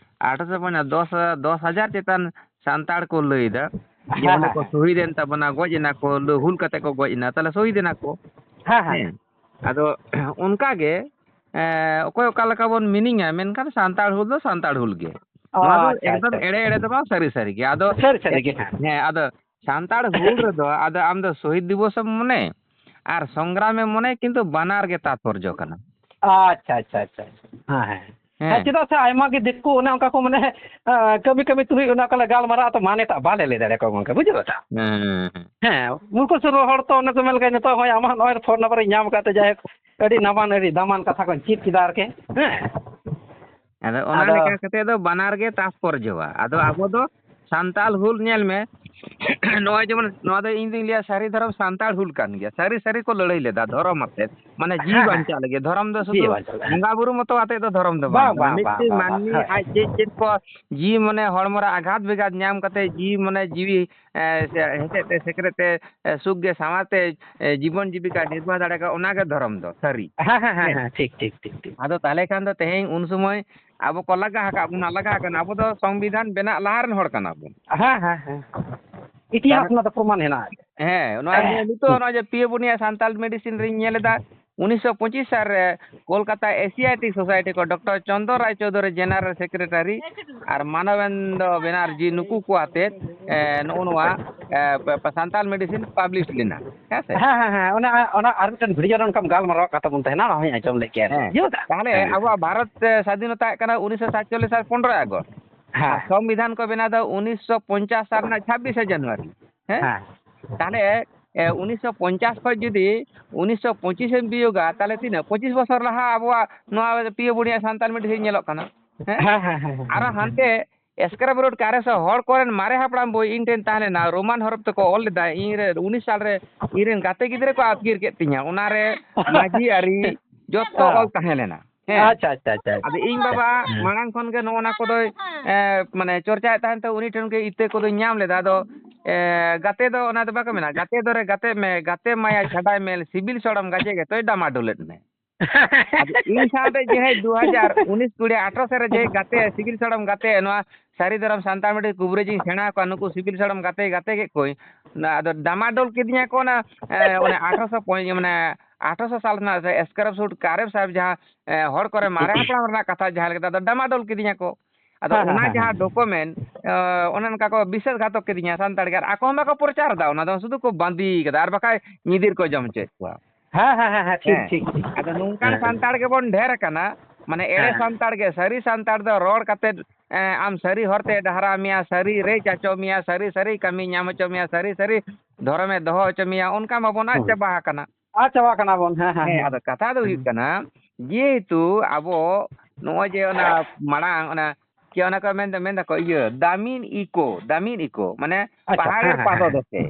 ᱟᱴᱷᱨᱚᱥᱚ ᱯᱚᱧᱪᱟᱥ, ᱫᱚᱥ, ᱫᱚᱥ ᱦᱟᱡᱟᱨ ᱪᱮᱛᱟᱱ ᱥᱟᱱᱛᱟᱲ ᱠᱚ ᱞᱟᱹᱭ ᱮᱫᱟ ᱡᱮ ᱦᱮᱸ, ᱚᱸᱰᱮ ᱦᱮᱸ, ᱠᱚ ᱦᱮᱸ᱾ ᱥᱚᱦᱤᱫ ᱮᱱ ᱛᱟᱵᱚᱱᱟ, ᱜᱚᱡ ᱮᱱᱟ ᱠᱚ, ᱞᱟᱹ-, ᱦᱩᱞ ᱠᱟᱛᱮ ᱠᱚ ᱜᱚᱡ ᱮᱱᱟ, ᱛᱟᱦᱞᱮ ᱥᱚᱦᱤᱫ ᱮᱱᱟ ᱠᱚ᱾ ᱦᱮᱸ, ᱦᱮᱸ᱾ ᱦᱮᱸ, ᱟᱫᱚ ᱚᱱᱠᱟ ᱜᱮ, ᱮᱸ, ᱚᱠᱚᱭ ᱚᱠᱟ ᱞᱮᱠᱟ ᱵᱚᱱ ᱢᱤᱱᱤᱝᱟ, ᱢᱮᱱᱠᱷᱟᱱ ᱥᱟᱱᱛᱟᱲ ᱦᱩᱞ ᱫᱚ ᱥᱟᱱᱛᱟᱲ ᱦᱩᱞ ᱜᱮ᱾ ᱚ, ᱱᱚᱣᱟ ᱫᱚ ᱟᱪᱪᱷᱟ, ᱮᱠᱫᱚᱢ ᱟᱪᱪᱷᱟ, ᱮᱲᱮ ᱟᱪᱪᱷᱟ᱾ ᱮᱲᱮ ᱫᱚ ᱵᱟᱝ, ᱥᱟᱹᱨᱤ ᱥᱟᱹᱨᱤ ᱜᱮ᱾ ᱟᱫᱚ ᱥᱟᱹᱨᱤ ᱥᱟᱹᱨᱤ ᱜᱮ, ᱦᱮᱸ᱾ ᱦᱮᱸ, ᱟᱫᱚ ᱥᱟᱱᱛᱟᱲ ᱦᱩᱞ ᱨᱮᱫᱚ ᱟᱫᱚ ᱟᱢ ᱫᱚ ᱥᱚᱦᱤᱫ ᱫᱤᱵᱚᱥ ᱮᱢ ᱢᱚᱱᱮ ᱟᱨ ᱥᱚᱝᱜᱨᱟᱢ ᱮᱢ ᱢᱚᱱᱮ, ᱠᱤᱱᱛᱩ ᱵᱟᱱᱟᱨ ᱜᱮ ᱛᱟᱛᱯᱚᱨᱡᱚ ᱠᱟᱱᱟ᱾ ᱟᱪᱪᱷᱟ, ᱟᱪᱪᱷᱟ, ᱟᱪᱪᱷᱟ, ᱟᱪᱪᱷᱟ᱾ ᱦᱮᱸ, ᱦᱮᱸ᱾ ᱦᱮᱸ, ᱦᱮᱸ᱾ ᱪᱮᱫᱟᱜ ᱥᱮ ᱟᱭᱢᱟ ᱜᱮ ᱫᱤᱠᱩ ᱚᱱᱮ ᱚᱱᱠᱟ ᱠᱚ ᱢᱟᱱᱮ, ᱟᱸ, ᱠᱟᱹᱢᱤ ᱠᱟᱹᱢᱤ ᱛᱩᱞᱩᱡ ᱚᱱᱟ ᱠᱚᱞᱮ ᱜᱟᱞᱢᱟᱨᱟᱜᱼᱟ ᱛᱚ, ᱢᱟᱱᱮᱴᱟᱜ ᱵᱟᱞᱮ ᱞᱟᱹᱭ ᱫᱟᱲᱮᱭᱟᱠᱚᱣᱟ ᱜᱚᱢᱠᱮ, ᱵᱩᱡᱷᱟᱹᱣ ᱫᱟᱫᱟ? ᱦᱮᱸ, ᱦᱮᱸ, ᱦᱮᱸ᱾ ᱦᱮᱸ, ᱢᱩᱨᱠᱷᱚ ᱥᱩᱨ ᱦᱚᱲ ᱛᱚ ᱚᱱᱮ ᱠᱚ ᱢᱮᱱ ᱞᱮᱠᱟ ᱱᱤᱛᱚᱜ ᱦᱚᱸᱜᱼᱚᱭ ᱟᱢᱟᱜ ᱱᱚᱜᱼᱚᱭ ᱯᱷᱳᱱ ᱱᱟᱢᱵᱟᱨ ᱤᱧ ᱧᱟᱢ ᱟᱠᱟᱫ ᱛᱮ ᱡᱟᱭᱦᱳᱠ ᱟᱹᱰᱤ ᱱᱟᱣᱟᱱ, ᱟᱹᱰᱤ ᱫᱟᱢᱟᱱ ᱠᱟᱛᱷᱟ ᱠᱚᱧ ᱪᱮᱫ ᱠᱮᱫᱟ ᱟᱨᱠᱤ᱾ ᱦᱮᱸ᱾ ᱟᱫᱚ ᱚᱱᱟ ᱟᱫᱚ ᱞᱮᱠᱟ ᱠᱟᱛᱮ ᱫᱚ ᱵᱟᱱᱟᱨ ᱜᱮ ᱛᱟᱥᱯᱚᱨᱡᱚᱣᱟ᱾ ᱟᱫᱚ ᱟᱵᱚ ᱫᱚ ᱥᱟᱱᱛᱟᱲ ᱦᱩᱞ ᱧᱮᱞ ᱢᱮ, ᱱᱚᱜᱼᱚᱭ ᱡᱮᱢᱚᱱ ᱱᱚᱣᱟ ᱫᱚ ᱤᱧ ᱫᱩᱧ ᱞᱟᱹᱭᱟ ᱥᱟᱹᱨᱤ ᱫᱷᱚᱨᱚᱢ ᱥᱟᱱᱛᱟᱲ ᱦᱩᱞ ᱠᱟᱱ ᱜᱮᱭᱟ᱾ ᱥᱟᱹᱨᱤ ᱥᱟᱹᱨᱤ ᱠᱚ ᱞᱟᱹᱲᱦᱟᱹᱭ ᱞᱮᱫᱟ ᱫᱷᱚᱨᱚᱢ ᱟᱛᱮ, ᱢᱟᱱᱮ ᱡᱤᱣᱤ ᱦᱮᱸ, ᱦᱮᱸ᱾ ᱵᱟᱧᱪᱟᱜ ᱞᱟᱹᱜᱤᱫ᱾ ᱫᱷᱚᱨᱚᱢ ᱫᱚ ᱡᱤᱣᱤ ᱥᱩᱫᱷᱩ ᱵᱟᱧᱪᱟᱣ ᱞᱟᱹᱜᱤᱫ᱾ ᱵᱚᱸᱜᱟ ᱵᱩᱨᱩ ᱢᱚᱛᱚ ᱟᱛᱮ ᱫᱚ ᱫᱷᱚᱨᱚᱢ ᱫᱚ ᱵᱟᱝ, ᱵᱟᱝ ᱠᱟᱱᱟ᱾ ᱵᱟᱝ, ᱵᱟᱝ, ᱢᱤᱫᱴᱤᱡ ᱵᱟᱝ, ᱢᱟᱹᱱᱢᱤ ᱦᱳᱭ᱾ ᱟᱡ ᱪᱮᱫ ᱪᱮᱫ ᱠᱚ ᱡᱤᱣᱤ ᱢᱚᱱᱮ ᱦᱚᱲᱢᱚ ᱨᱮ ᱟᱜᱷᱟᱛ ᱵᱮᱜᱷᱟᱛ ᱧᱟᱢ ᱠᱟᱛᱮ ᱡᱤᱣᱤ ᱢᱚᱱᱮ ᱡᱤᱣᱤ, ᱮ, ᱥᱮ ᱦᱮᱸᱥᱮᱡ ᱛᱮ ᱥᱮᱠᱨᱮᱡ ᱛᱮ, ᱮ, ᱥᱩᱠ ᱜᱮ ᱥᱟᱶᱟᱨ ᱛᱮ, ᱮ, ᱡᱤᱵᱚᱱ ᱡᱤᱵᱤᱠᱟ ᱱᱤᱨᱵᱟᱦ ᱫᱟᱲᱮ ᱠᱟᱜ, ᱚᱱᱟ ᱜᱮ ᱫᱷᱚᱨᱚᱢ ᱫᱚ ᱥᱟᱹᱨᱤ᱾ ᱦᱮᱸ, ᱦᱮᱸ, ᱦᱮᱸ, ᱦᱮᱸ᱾ ᱦᱮᱸ, ᱴᱷᱤᱠ, ᱴᱷᱤᱠ, ᱴᱷᱤᱠ, ᱴᱷᱤᱠ᱾ ᱟᱫᱚ ᱛᱟᱦᱞᱮ ᱠᱷᱟᱱ ᱫᱚ ᱛᱮᱦᱮᱧ ᱩᱱ ᱥᱚᱢᱚᱭ ᱟᱵᱚ ᱠᱚ ᱞᱟᱜᱟ ᱟᱠᱟᱫ ᱵᱚᱱᱟ, ᱞᱟᱜᱟ ᱟᱠᱟᱱᱟ᱾ ᱟᱵᱚ ᱫᱚ ᱥᱚᱝᱵᱤᱫᱷᱟᱱ ᱵᱮᱱᱟᱜ ᱞᱟᱦᱟ ᱨᱮᱱ ᱦᱚᱲ ᱠᱟᱱᱟ ᱵᱚᱱ᱾ ᱦᱮᱸ, ᱦᱮᱸ, ᱦᱮᱸ᱾ ᱤᱛᱤᱦᱟᱥ ᱠᱟᱨᱚᱱ ᱨᱮᱱᱟᱜ ᱫᱚ ᱯᱨᱚᱢᱟᱱ ᱦᱮᱱᱟᱜᱼᱟ᱾ ᱦᱮᱸ, ᱱᱚᱣᱟ ᱡᱮ ᱱᱤᱛᱚᱜ ᱦᱩᱸ᱾ ᱱᱚᱜᱼᱚᱭ ᱡᱮ ᱯᱤᱭᱟᱹ ᱯᱩᱱᱭᱟᱹ ᱥᱟᱱᱛᱟᱲ ᱢᱮᱰᱤᱥᱤᱱ ᱨᱤᱧ ᱧᱮᱞ ᱮᱫᱟ, ᱩᱱᱤᱥᱥᱚ ᱯᱚᱸᱪᱤᱥ ᱥᱟᱞ ᱨᱮ ᱠᱳᱞᱠᱟᱛᱟ ᱮᱥᱤᱭᱟᱴᱤᱠ ᱥᱳᱥᱟᱭᱴᱤ ᱠᱚ ᱰᱚᱠᱴᱚᱨ ᱪᱚᱱᱫᱚᱱ ᱨᱟᱭ ᱪᱳᱣᱫᱷᱩᱨᱤ ᱡᱮᱱᱟᱨᱟᱞ ᱥᱮᱠᱨᱮᱴᱟᱨᱤ ᱟᱨ ᱢᱟᱱᱚᱵᱮᱱᱫᱨᱚ ᱵᱮᱱᱟᱨᱡᱤ, ᱱᱩᱠᱩ ᱠᱚ ᱟᱛᱮᱫ, ᱮ, ᱱᱚᱜᱼᱚ ᱱᱚᱣᱟ, ᱮ, ᱯ-, ᱯ-, ᱥᱟᱱᱛᱟᱞ ᱢᱮᱰᱤᱥᱤᱱ ᱯᱟᱵᱽᱞᱤᱥ ᱞᱮᱱᱟ, ᱦᱮᱸ ᱥᱮ? ᱦᱮᱸ, ᱦᱮᱸ, ᱦᱮᱸ, ᱚᱱᱟ, ᱚᱱᱟ ᱟᱨ ᱢᱤᱫᱴᱮᱱ ᱵᱷᱤᱰᱤᱭᱳ ᱨᱮ ᱚᱱᱠᱟᱢ ᱜᱟᱞᱢᱟᱨᱟᱣ ᱠᱟᱛᱷᱟ ᱵᱚᱱ ᱛᱟᱦᱮᱱᱟ, ᱚᱱᱟ ᱦᱚᱸᱧ ᱟᱸᱡᱚᱢ ᱞᱮᱫ ᱜᱮᱭᱟ᱾ ᱦᱮᱸ, ᱵᱩᱡᱷᱟᱹᱣ ᱫᱟ? ᱛᱟᱦᱞᱮ ᱦᱮᱸ᱾ ᱟᱵᱚᱣᱟᱜ ᱵᱷᱟᱨᱚᱛ, ᱮ, ᱥᱟᱫᱷᱤᱱᱚᱛᱟ ᱦᱮᱡ ᱠᱟᱱᱟ ᱩᱱᱤᱥᱥᱚ ᱥᱟᱛᱪᱚᱞᱞᱤᱥ ᱥᱟᱞ ᱯᱚᱱᱨᱚᱭ ᱟᱜᱚᱥᱴ᱾ ᱦᱮᱸ᱾ ᱟᱨ ᱥᱚᱝᱵᱤᱫᱷᱟᱱ ᱠᱚ ᱵᱮᱱᱟᱣ ᱫᱚ ᱩᱱᱤᱥᱥᱚ ᱯᱚᱧᱪᱟᱥ ᱥᱟᱞ ᱨᱮᱱᱟᱜ ᱪᱷᱟᱵᱵᱤᱥᱮ ᱡᱟᱱᱩᱣᱟᱨᱤ᱾ ᱦᱮᱸ? ᱦᱮᱸ᱾ ᱛᱟᱦᱞᱮ, ᱮ, ᱩᱱᱤᱥᱥᱚ ᱯᱚᱧᱪᱟᱥ ᱠᱷᱚᱱ ᱡᱩᱫᱤ ᱩᱱᱤᱥᱥᱚ ᱯᱚᱸᱪᱤᱥ ᱮᱢ ᱵᱤᱭᱳᱜᱟ, ᱛᱟᱦᱞᱮ ᱛᱤᱱᱟᱹᱜ? ᱯᱚᱸᱪᱤᱥ ᱵᱚᱪᱷᱚᱨ ᱞᱟᱦᱟ ᱟᱵᱚᱣᱟᱜ ᱱᱚᱣᱟ ᱯᱤᱭᱳ ᱵᱩᱱᱤᱭᱟᱹ ᱥᱟᱱᱛᱟᱞ ᱢᱮᱰᱤᱥᱤᱱ ᱧᱮᱞᱚᱜ ᱠᱟᱱᱟ᱾ ᱦᱮᱸ? ᱦᱮᱸ, ᱦᱮᱸ, ᱦᱮᱸ, ᱦᱮᱸ, ᱟᱨᱚ ᱦᱮᱸ᱾ ᱦᱟᱱᱛᱮ ᱥᱠᱨᱮᱯ ᱨᱳᱰ ᱠᱟᱨᱮ ᱥᱮ ᱦᱚᱲ ᱠᱚᱨᱮᱱ ᱢᱟᱨᱮ ᱦᱟᱯᱲᱟᱢ ᱵᱳᱭ ᱤᱧ ᱴᱷᱮᱱ ᱛᱟᱦᱮᱸ ᱞᱮᱱᱟ, ᱨᱳᱢᱟᱱ ᱦᱚᱨᱚᱯ ᱛᱮᱠᱚ ᱚᱞ ᱞᱮᱫᱟ, ᱤᱧ ᱨᱮ ᱩᱱᱤᱥ ᱥᱟᱞ ᱨᱮ ᱤᱧ ᱨᱮᱱ ᱜᱟᱛᱮ ᱜᱤᱫᱽᱨᱟᱹ ᱠᱚ ᱟᱹᱛᱠᱤᱨ ᱠᱮᱫ ᱛᱤᱧᱟ, ᱚᱱᱟ ᱨᱮ ᱢᱟᱹᱡᱷᱤ ᱟᱹᱨᱤ ᱡᱚᱛᱚ ᱦᱮᱸ᱾ ᱚᱞ ᱛᱟᱦᱮᱸ ᱞᱮᱱᱟ᱾ ᱦᱮᱸ᱾ ᱟᱪᱪᱷᱟ, ᱟᱪᱪᱷᱟ, ᱟᱪᱪᱷᱟ, ᱟᱪᱪᱷᱟ᱾ ᱟᱫᱚ ᱤᱧ ᱵᱟᱵᱟ ᱦᱮᱸ᱾ ᱢᱟᱲᱟᱝ ᱠᱷᱚᱱ ᱜᱮ ᱱᱚᱜᱼᱚ ᱱᱟ ᱠᱚᱫᱚᱭ, ᱮ, ᱢᱟᱱᱮ ᱪᱚᱨᱪᱟᱭᱮᱫ ᱛᱟᱦᱮᱱ ᱛᱮ ᱩᱱᱤ ᱴᱷᱮᱱ ᱜᱮ ᱤᱛᱟᱹ ᱠᱚᱫᱚᱧ ᱧᱟᱢ ᱞᱮᱫᱟ᱾ ᱟᱫᱚ, ᱮ, ᱜᱟᱛᱮ ᱫᱚ ᱚᱱᱟ ᱫᱚ ᱵᱟᱠᱚ ᱢᱮᱱᱟ, "ᱜᱟᱛᱮ ᱫᱚᱨᱮ ᱜᱟᱛᱮ ᱢᱮ, ᱜᱟᱛᱮ ᱢᱟᱭᱟ ᱪᱷᱟᱰᱟᱭ ᱢᱮ, ᱥᱤᱵᱤᱞ ᱥᱚᱲᱚᱢ ᱜᱟᱡᱮ ᱜᱮᱛᱚᱭ ᱰᱟᱢᱟᱰᱳᱞᱮᱫ ᱢᱮ᱾" ᱟᱫᱚ ᱤᱧ ᱥᱟᱶᱛᱮ ᱡᱮ ᱦᱮᱸ ᱫᱩ ᱦᱟᱡᱟᱨ ᱩᱱᱤᱥ ᱠᱩᱲᱤ ᱟᱴᱷᱨᱚ ᱥᱮᱫ ᱨᱮ ᱡᱮ ᱜᱟᱛᱮ, ᱥᱤᱵᱤᱞ ᱥᱚᱲᱚᱢ ᱜᱟᱛᱮ, ᱱᱚᱣᱟ ᱥᱟᱹᱨᱤ ᱫᱷᱚᱨᱚᱢ ᱥᱟᱱᱛᱟᱲ ᱢᱤᱰᱤᱭᱟ ᱠᱚᱵᱷᱨᱮᱡᱽ ᱤᱧ ᱥᱮᱬᱟ ᱟᱠᱚᱣᱟ, ᱱᱩᱠᱩ ᱥᱤᱵᱤᱞ ᱥᱚᱲᱚᱢ ᱜᱟᱛᱮ ᱜᱟᱛᱮ ᱠᱮᱫ ᱠᱚᱣᱟᱧ᱾ ᱚᱱᱟ ᱟᱫᱚ ᱰᱟᱢᱟᱰᱳᱞ ᱠᱤᱫᱤᱧᱟ ᱠᱚ ᱚᱱᱟ, ᱮ, ᱚᱱᱮ ᱟᱴᱷᱨᱚᱥᱚ ᱯᱚᱸᱪ-, ᱢᱟᱱᱮ ᱟᱴᱷᱨᱚᱥᱚ ᱥᱟᱞ ᱨᱮᱱᱟᱜ ᱥᱮ ᱥᱠᱨᱮᱯ ᱥᱩᱴ ᱠᱟᱨᱮᱵ ᱥᱟᱦᱮᱵ ᱡᱟᱦᱟᱸ, ᱮ, ᱦᱚᱲ ᱠᱚᱨᱮ ᱢᱟᱨᱮ ᱦᱟᱯᱲᱟᱢ ᱨᱮᱱᱟᱜ ᱠᱟᱛᱷᱟ ᱡᱟᱦᱟᱸ ᱞᱮᱠᱟ ᱟᱫᱚ ᱰᱟᱢᱟᱰᱳᱞ ᱠᱤᱫᱤᱧᱟ ᱠᱚ᱾ ᱟᱫᱚ ᱦᱮᱸ, ᱦᱮᱸ, ᱚᱱᱟ ᱦᱮᱸ, ᱡᱟᱦᱟᱸ ᱦᱮᱸ᱾ ᱰᱚᱠᱩᱢᱮᱱᱴ, ᱮ, ᱚᱱᱮ ᱚᱱᱠᱟ ᱠᱚ ᱵᱤᱥᱥᱟᱥ ᱜᱷᱟᱛᱚᱠ ᱠᱤᱫᱤᱧᱟ ᱥᱟᱱᱛᱟᱲ ᱜᱮ, ᱟᱨ ᱟᱠᱚ ᱦᱚᱸ ᱵᱟᱠᱚ ᱯᱨᱚᱪᱟᱨ ᱮᱫᱟ, ᱚᱱᱟ ᱫᱚ ᱥᱩᱫᱷᱩ ᱠᱚ ᱵᱟᱸᱫᱤ ᱠᱟᱫᱟ, ᱟᱨ ᱵᱟᱠᱷᱟᱡ ᱧᱤᱫᱤᱨ ᱠᱚ ᱡᱚᱢ ᱦᱚᱪᱚᱭᱮᱫ ᱠᱚᱣᱟ᱾ ᱦᱮᱸ, ᱦᱮᱸ, ᱦᱮᱸ, ᱦᱮᱸ, ᱴᱷᱤᱠ, ᱦᱮᱸ᱾ ᱴᱷᱤᱠ, ᱴᱷᱤᱠ᱾ ᱟᱫᱚ ᱱᱚᱝᱠᱟᱱ ᱦᱮᱸ᱾ ᱥᱟᱱᱛᱟᱲ ᱜᱮᱵᱚᱱ ᱰᱷᱮᱨ ᱟᱠᱟᱱᱟ, ᱢᱟᱱᱮ ᱮᱲᱮ ᱦᱮᱸ᱾ ᱥᱟᱱᱛᱟᱲ ᱜᱮ, ᱥᱟᱹᱨᱤ ᱥᱟᱱᱛᱟᱲ ᱫᱚ ᱨᱚᱲ ᱠᱟᱛᱮᱫ, ᱮᱸ, ᱟᱢ ᱥᱟᱹᱨᱤ ᱦᱚᱨ ᱛᱮ ᱰᱟᱦᱟᱨᱟ ᱢᱮᱭᱟ, ᱥᱟᱹᱨᱤ ᱨᱮ ᱪᱟᱪᱚ ᱢᱮᱭᱟ, ᱥᱟᱹᱨᱤ, ᱥᱟᱹᱨᱤ ᱠᱟᱹᱢᱤ ᱧᱟᱢ ᱦᱚᱪᱚ ᱢᱮᱭᱟ, ᱥᱟᱹᱨᱤ, ᱥᱟᱹᱨᱤ ᱫᱷᱚᱨᱚᱢᱮ ᱫᱚᱦᱚ ᱦᱚᱪᱚ ᱢᱮᱭᱟ, ᱚᱱᱠᱟ ᱢᱟᱵᱚᱱ ᱟᱫ ᱦᱩᱸ᱾ ᱪᱟᱵᱟ ᱟᱠᱟᱱᱟ᱾ ᱟᱫ ᱪᱟᱵᱟ ᱠᱟᱱᱟ ᱵᱚᱱ, ᱦᱮᱸ, ᱦᱮᱸ, ᱦᱮᱸ, ᱦᱮᱸ᱾ ᱟᱫᱚ ᱠᱟᱛᱷᱟ ᱫᱚ ᱦᱩᱭᱩᱜ ᱦᱩᱸ᱾ ᱠᱟᱱᱟ, ᱡᱮᱦᱮᱛᱩ ᱟᱵᱚ ᱱᱚᱜᱼᱚᱭ ᱡᱮ ᱚᱱᱟ ᱢᱟᱲᱟᱝ ᱚᱱᱟ ᱪᱮᱫ ᱚᱱᱟ ᱠᱚ ᱢᱮᱱᱫᱟ, ᱢᱮᱱ ᱫᱟᱠᱚ ᱤᱭᱟᱹ ᱫᱟᱢᱤᱱ ᱤᱠᱳ, ᱫᱟᱢᱤᱱ ᱤᱠᱳ, ᱢᱟᱱᱮ ᱟᱪᱪᱷᱟ, ᱯᱟᱦᱟᱲᱮᱨ ᱦᱮᱸ, ᱦᱮᱸ, ᱦᱮᱸ, ᱯᱟᱫᱚ ᱦᱮᱸ᱾ ᱫᱮᱥᱮ᱾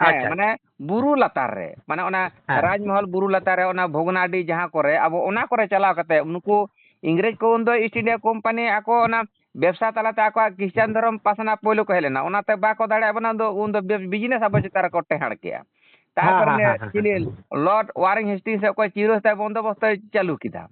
ᱦᱮᱸ, ᱟᱪᱪᱷᱟ, ᱢᱟᱱᱮ ᱟᱪᱪᱷᱟ᱾ ᱵᱩᱨᱩ ᱞᱟᱛᱟᱨ ᱨᱮ, ᱢᱟᱱᱮ ᱚᱱᱟ ᱦᱮᱸ᱾ ᱨᱟᱡᱽᱢᱚᱦᱚᱞ ᱵᱩᱨᱩ ᱞᱟᱛᱟᱨ ᱨᱮ, ᱚᱱᱟ ᱵᱷᱚᱜᱽᱱᱟᱰᱤ ᱡᱟᱦᱟᱸ ᱠᱚᱨᱮ, ᱟᱵᱚ ᱚᱱᱟ ᱠᱚᱨᱮ ᱪᱟᱞᱟᱣ ᱠᱟᱛᱮ ᱱᱩᱠᱩ ᱤᱝᱨᱮᱡᱽ ᱠᱚ ᱩᱱᱫᱚ ᱤᱥᱴ ᱤᱱᱰᱤᱭᱟ ᱠᱳᱢᱯᱟᱱᱤ ᱟᱠᱚ ᱚᱱᱟ ᱵᱮᱵᱽᱥᱟ ᱛᱟᱞᱟᱛᱮ ᱟᱠᱚᱣᱟᱜ ᱠᱷᱨᱤᱥᱴᱟᱱ ᱫᱷᱚᱨᱚᱢ ᱯᱟᱥᱱᱟᱣ ᱯᱳᱭᱞᱳ ᱠᱚ ᱦᱮᱡ ᱞᱮᱱᱟ᱾ ᱚᱱᱟᱛᱮ ᱵᱟᱠᱚ ᱫᱟᱲᱮᱭᱟᱜ ᱵᱚᱱᱟ, ᱩᱱᱫᱚ, ᱩᱱᱫᱚ ᱵᱮᱵᱽ-, ᱵᱤᱡᱽᱱᱮᱥ ᱟᱵᱚ ᱪᱮᱛᱟᱱ ᱨᱮᱠᱚ ᱴᱮᱦᱟᱲ ᱠᱮᱜᱼᱟ᱾ ᱦᱮᱸ, ᱛᱟᱨᱯᱚᱨᱮ ᱦᱮᱸ, ᱱᱤᱭᱟᱹ ᱦᱮᱸ, ᱦᱮᱸ, ᱪᱤᱞᱤ ᱦᱮᱸ᱾ ᱞᱚᱨᱰ ᱣᱟᱨᱤᱝ ᱦᱮᱥᱴᱤᱝᱥ ᱥᱮ ᱚᱠᱚᱭ ᱪᱤᱨᱳ ᱦᱟᱛᱟᱣ ᱵᱚᱱᱫᱳᱵᱚᱥᱛᱚᱭ ᱪᱟᱹᱞᱩ ᱠᱮᱫᱟ᱾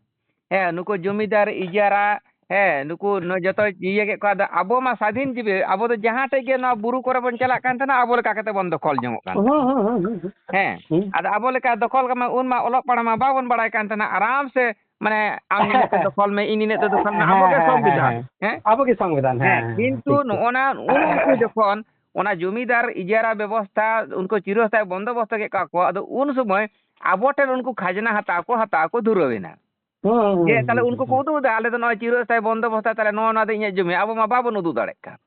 ᱦᱮᱸ, ᱱᱩᱠᱩ ᱡᱚᱢᱤᱫᱟᱨ ᱤᱡᱟᱨᱟ, ᱦᱮᱸ, ᱱᱩᱠᱩ ᱱᱚ-, ᱡᱚᱛᱚᱭ ᱤᱭᱟᱹ ᱠᱮᱫ ᱠᱚᱣᱟ᱾ ᱟᱫᱚ ᱟᱵᱚ ᱢᱟ ᱥᱟᱫᱷᱤᱱ ᱡᱤᱵᱤ, ᱟᱵᱚ ᱫᱚ ᱡᱟᱦᱟᱸ ᱴᱷᱮᱡ ᱜᱮ ᱱᱚᱣᱟ ᱵᱩᱨᱩ ᱠᱚᱨᱮ ᱵᱚᱱ ᱪᱟᱞᱟᱜ ᱠᱟᱱ ᱛᱟᱦᱮᱱᱟ, ᱟᱵᱚ ᱞᱮᱠᱟ ᱠᱟᱛᱮ ᱵᱚᱱ ᱫᱚᱠᱷᱚᱞ ᱡᱚᱝᱚᱜ ᱠᱟᱱ ᱦᱩᱸ, ᱛᱟᱦᱮᱱᱟ᱾ ᱦᱩᱸ, ᱦᱩᱸ, ᱦᱩᱸ᱾ ᱦᱮᱸ, ᱦᱩᱸ᱾ ᱟᱫᱚ ᱟᱵᱚ ᱞᱮᱠᱟ ᱫᱚᱠᱷᱚᱞ ᱠᱟᱢᱟ, ᱩᱱ ᱢᱟ ᱚᱞᱚᱜ ᱯᱟᱲᱦᱟᱜ ᱢᱟ ᱵᱟᱵᱚᱱ ᱵᱟᱲᱟᱭ ᱠᱟᱱ ᱛᱟᱦᱮᱱᱟ, ᱟᱨᱟᱢ ᱥᱮ, ᱢᱟᱱᱮ, ᱟᱢ ᱱᱤᱱᱟᱹᱜ ᱛᱮ ᱫᱚᱠᱷᱚᱞ ᱢᱮ, ᱤᱧ ᱱᱤᱱᱟᱹᱜ ᱛᱮ ᱫᱚᱠᱷᱚᱞ ᱢᱮ, ᱟᱵᱚ ᱦᱮᱸ, ᱜᱮ ᱦᱮᱸ, ᱦᱮᱸ, ᱥᱚᱝᱵᱤᱫᱷᱟᱱ᱾ ᱦᱮᱸ᱾ ᱦᱮᱸ? ᱟᱵᱚ ᱜᱮ ᱥᱚᱝᱵᱤᱫᱷᱟᱱ, ᱦᱮᱸ, ᱦᱮᱸ, ᱦᱮᱸ, ᱠᱤᱱᱛᱩ ᱴᱷᱤᱠ, ᱴᱷᱤᱠ᱾ ᱱᱚᱜᱼᱚ ᱱᱟ ᱩᱱ ᱩᱱᱠᱩ ᱡᱚᱠᱷᱚᱱ ᱚᱱᱟ ᱡᱚᱢᱤᱫᱟᱨ ᱤᱡᱟᱨᱟ ᱵᱮᱵᱚᱥᱛᱷᱟ, ᱩᱱᱠᱩ ᱪᱤᱨᱚᱥᱛᱷᱟᱭᱤ ᱵᱚᱱᱫᱚᱵᱚᱥᱛᱚ ᱠᱮᱫ ᱠᱚᱣᱟ ᱠᱚ, ᱟᱫᱚ ᱩᱱ ᱥᱚᱢᱚᱭ ᱟᱵᱚ ᱴᱷᱮᱱ ᱩᱱᱠᱩ ᱠᱷᱟᱡᱽᱱᱟ ᱦᱟᱛᱟᱣ ᱠᱚ, ᱦᱟᱛᱟᱣ ᱠᱚ ᱫᱷᱩᱨᱟᱹᱣ ᱮᱱᱟ᱾ ᱦᱩᱸ, ᱦᱩᱸ, ᱡᱮ ᱦᱩᱸ, ᱛᱟᱦᱞᱮ ᱦᱩᱸ, ᱩᱱᱠᱩ ᱠᱚ ᱦᱩᱸ᱾ ᱩᱫᱩᱜ ᱮᱫᱟ, "ᱟᱞᱮ ᱫᱚ ᱱᱚᱜᱼᱚᱭ ᱪᱤᱨᱚᱥᱛᱷᱟᱭᱤ ᱵᱚᱱᱫᱚᱵᱚᱥᱛᱷᱟ, ᱛᱟᱦᱞᱮ ᱱᱚᱣᱟ, ᱱᱚᱣᱟ ᱫᱚ ᱤᱧᱟᱜ ᱡᱚᱢᱤ", ᱟᱵᱚ ᱢᱟ ᱵᱟᱵᱚᱱ ᱩᱫᱩᱜ ᱫᱟᱲᱮᱭᱟᱜ ᱠᱟᱱ᱾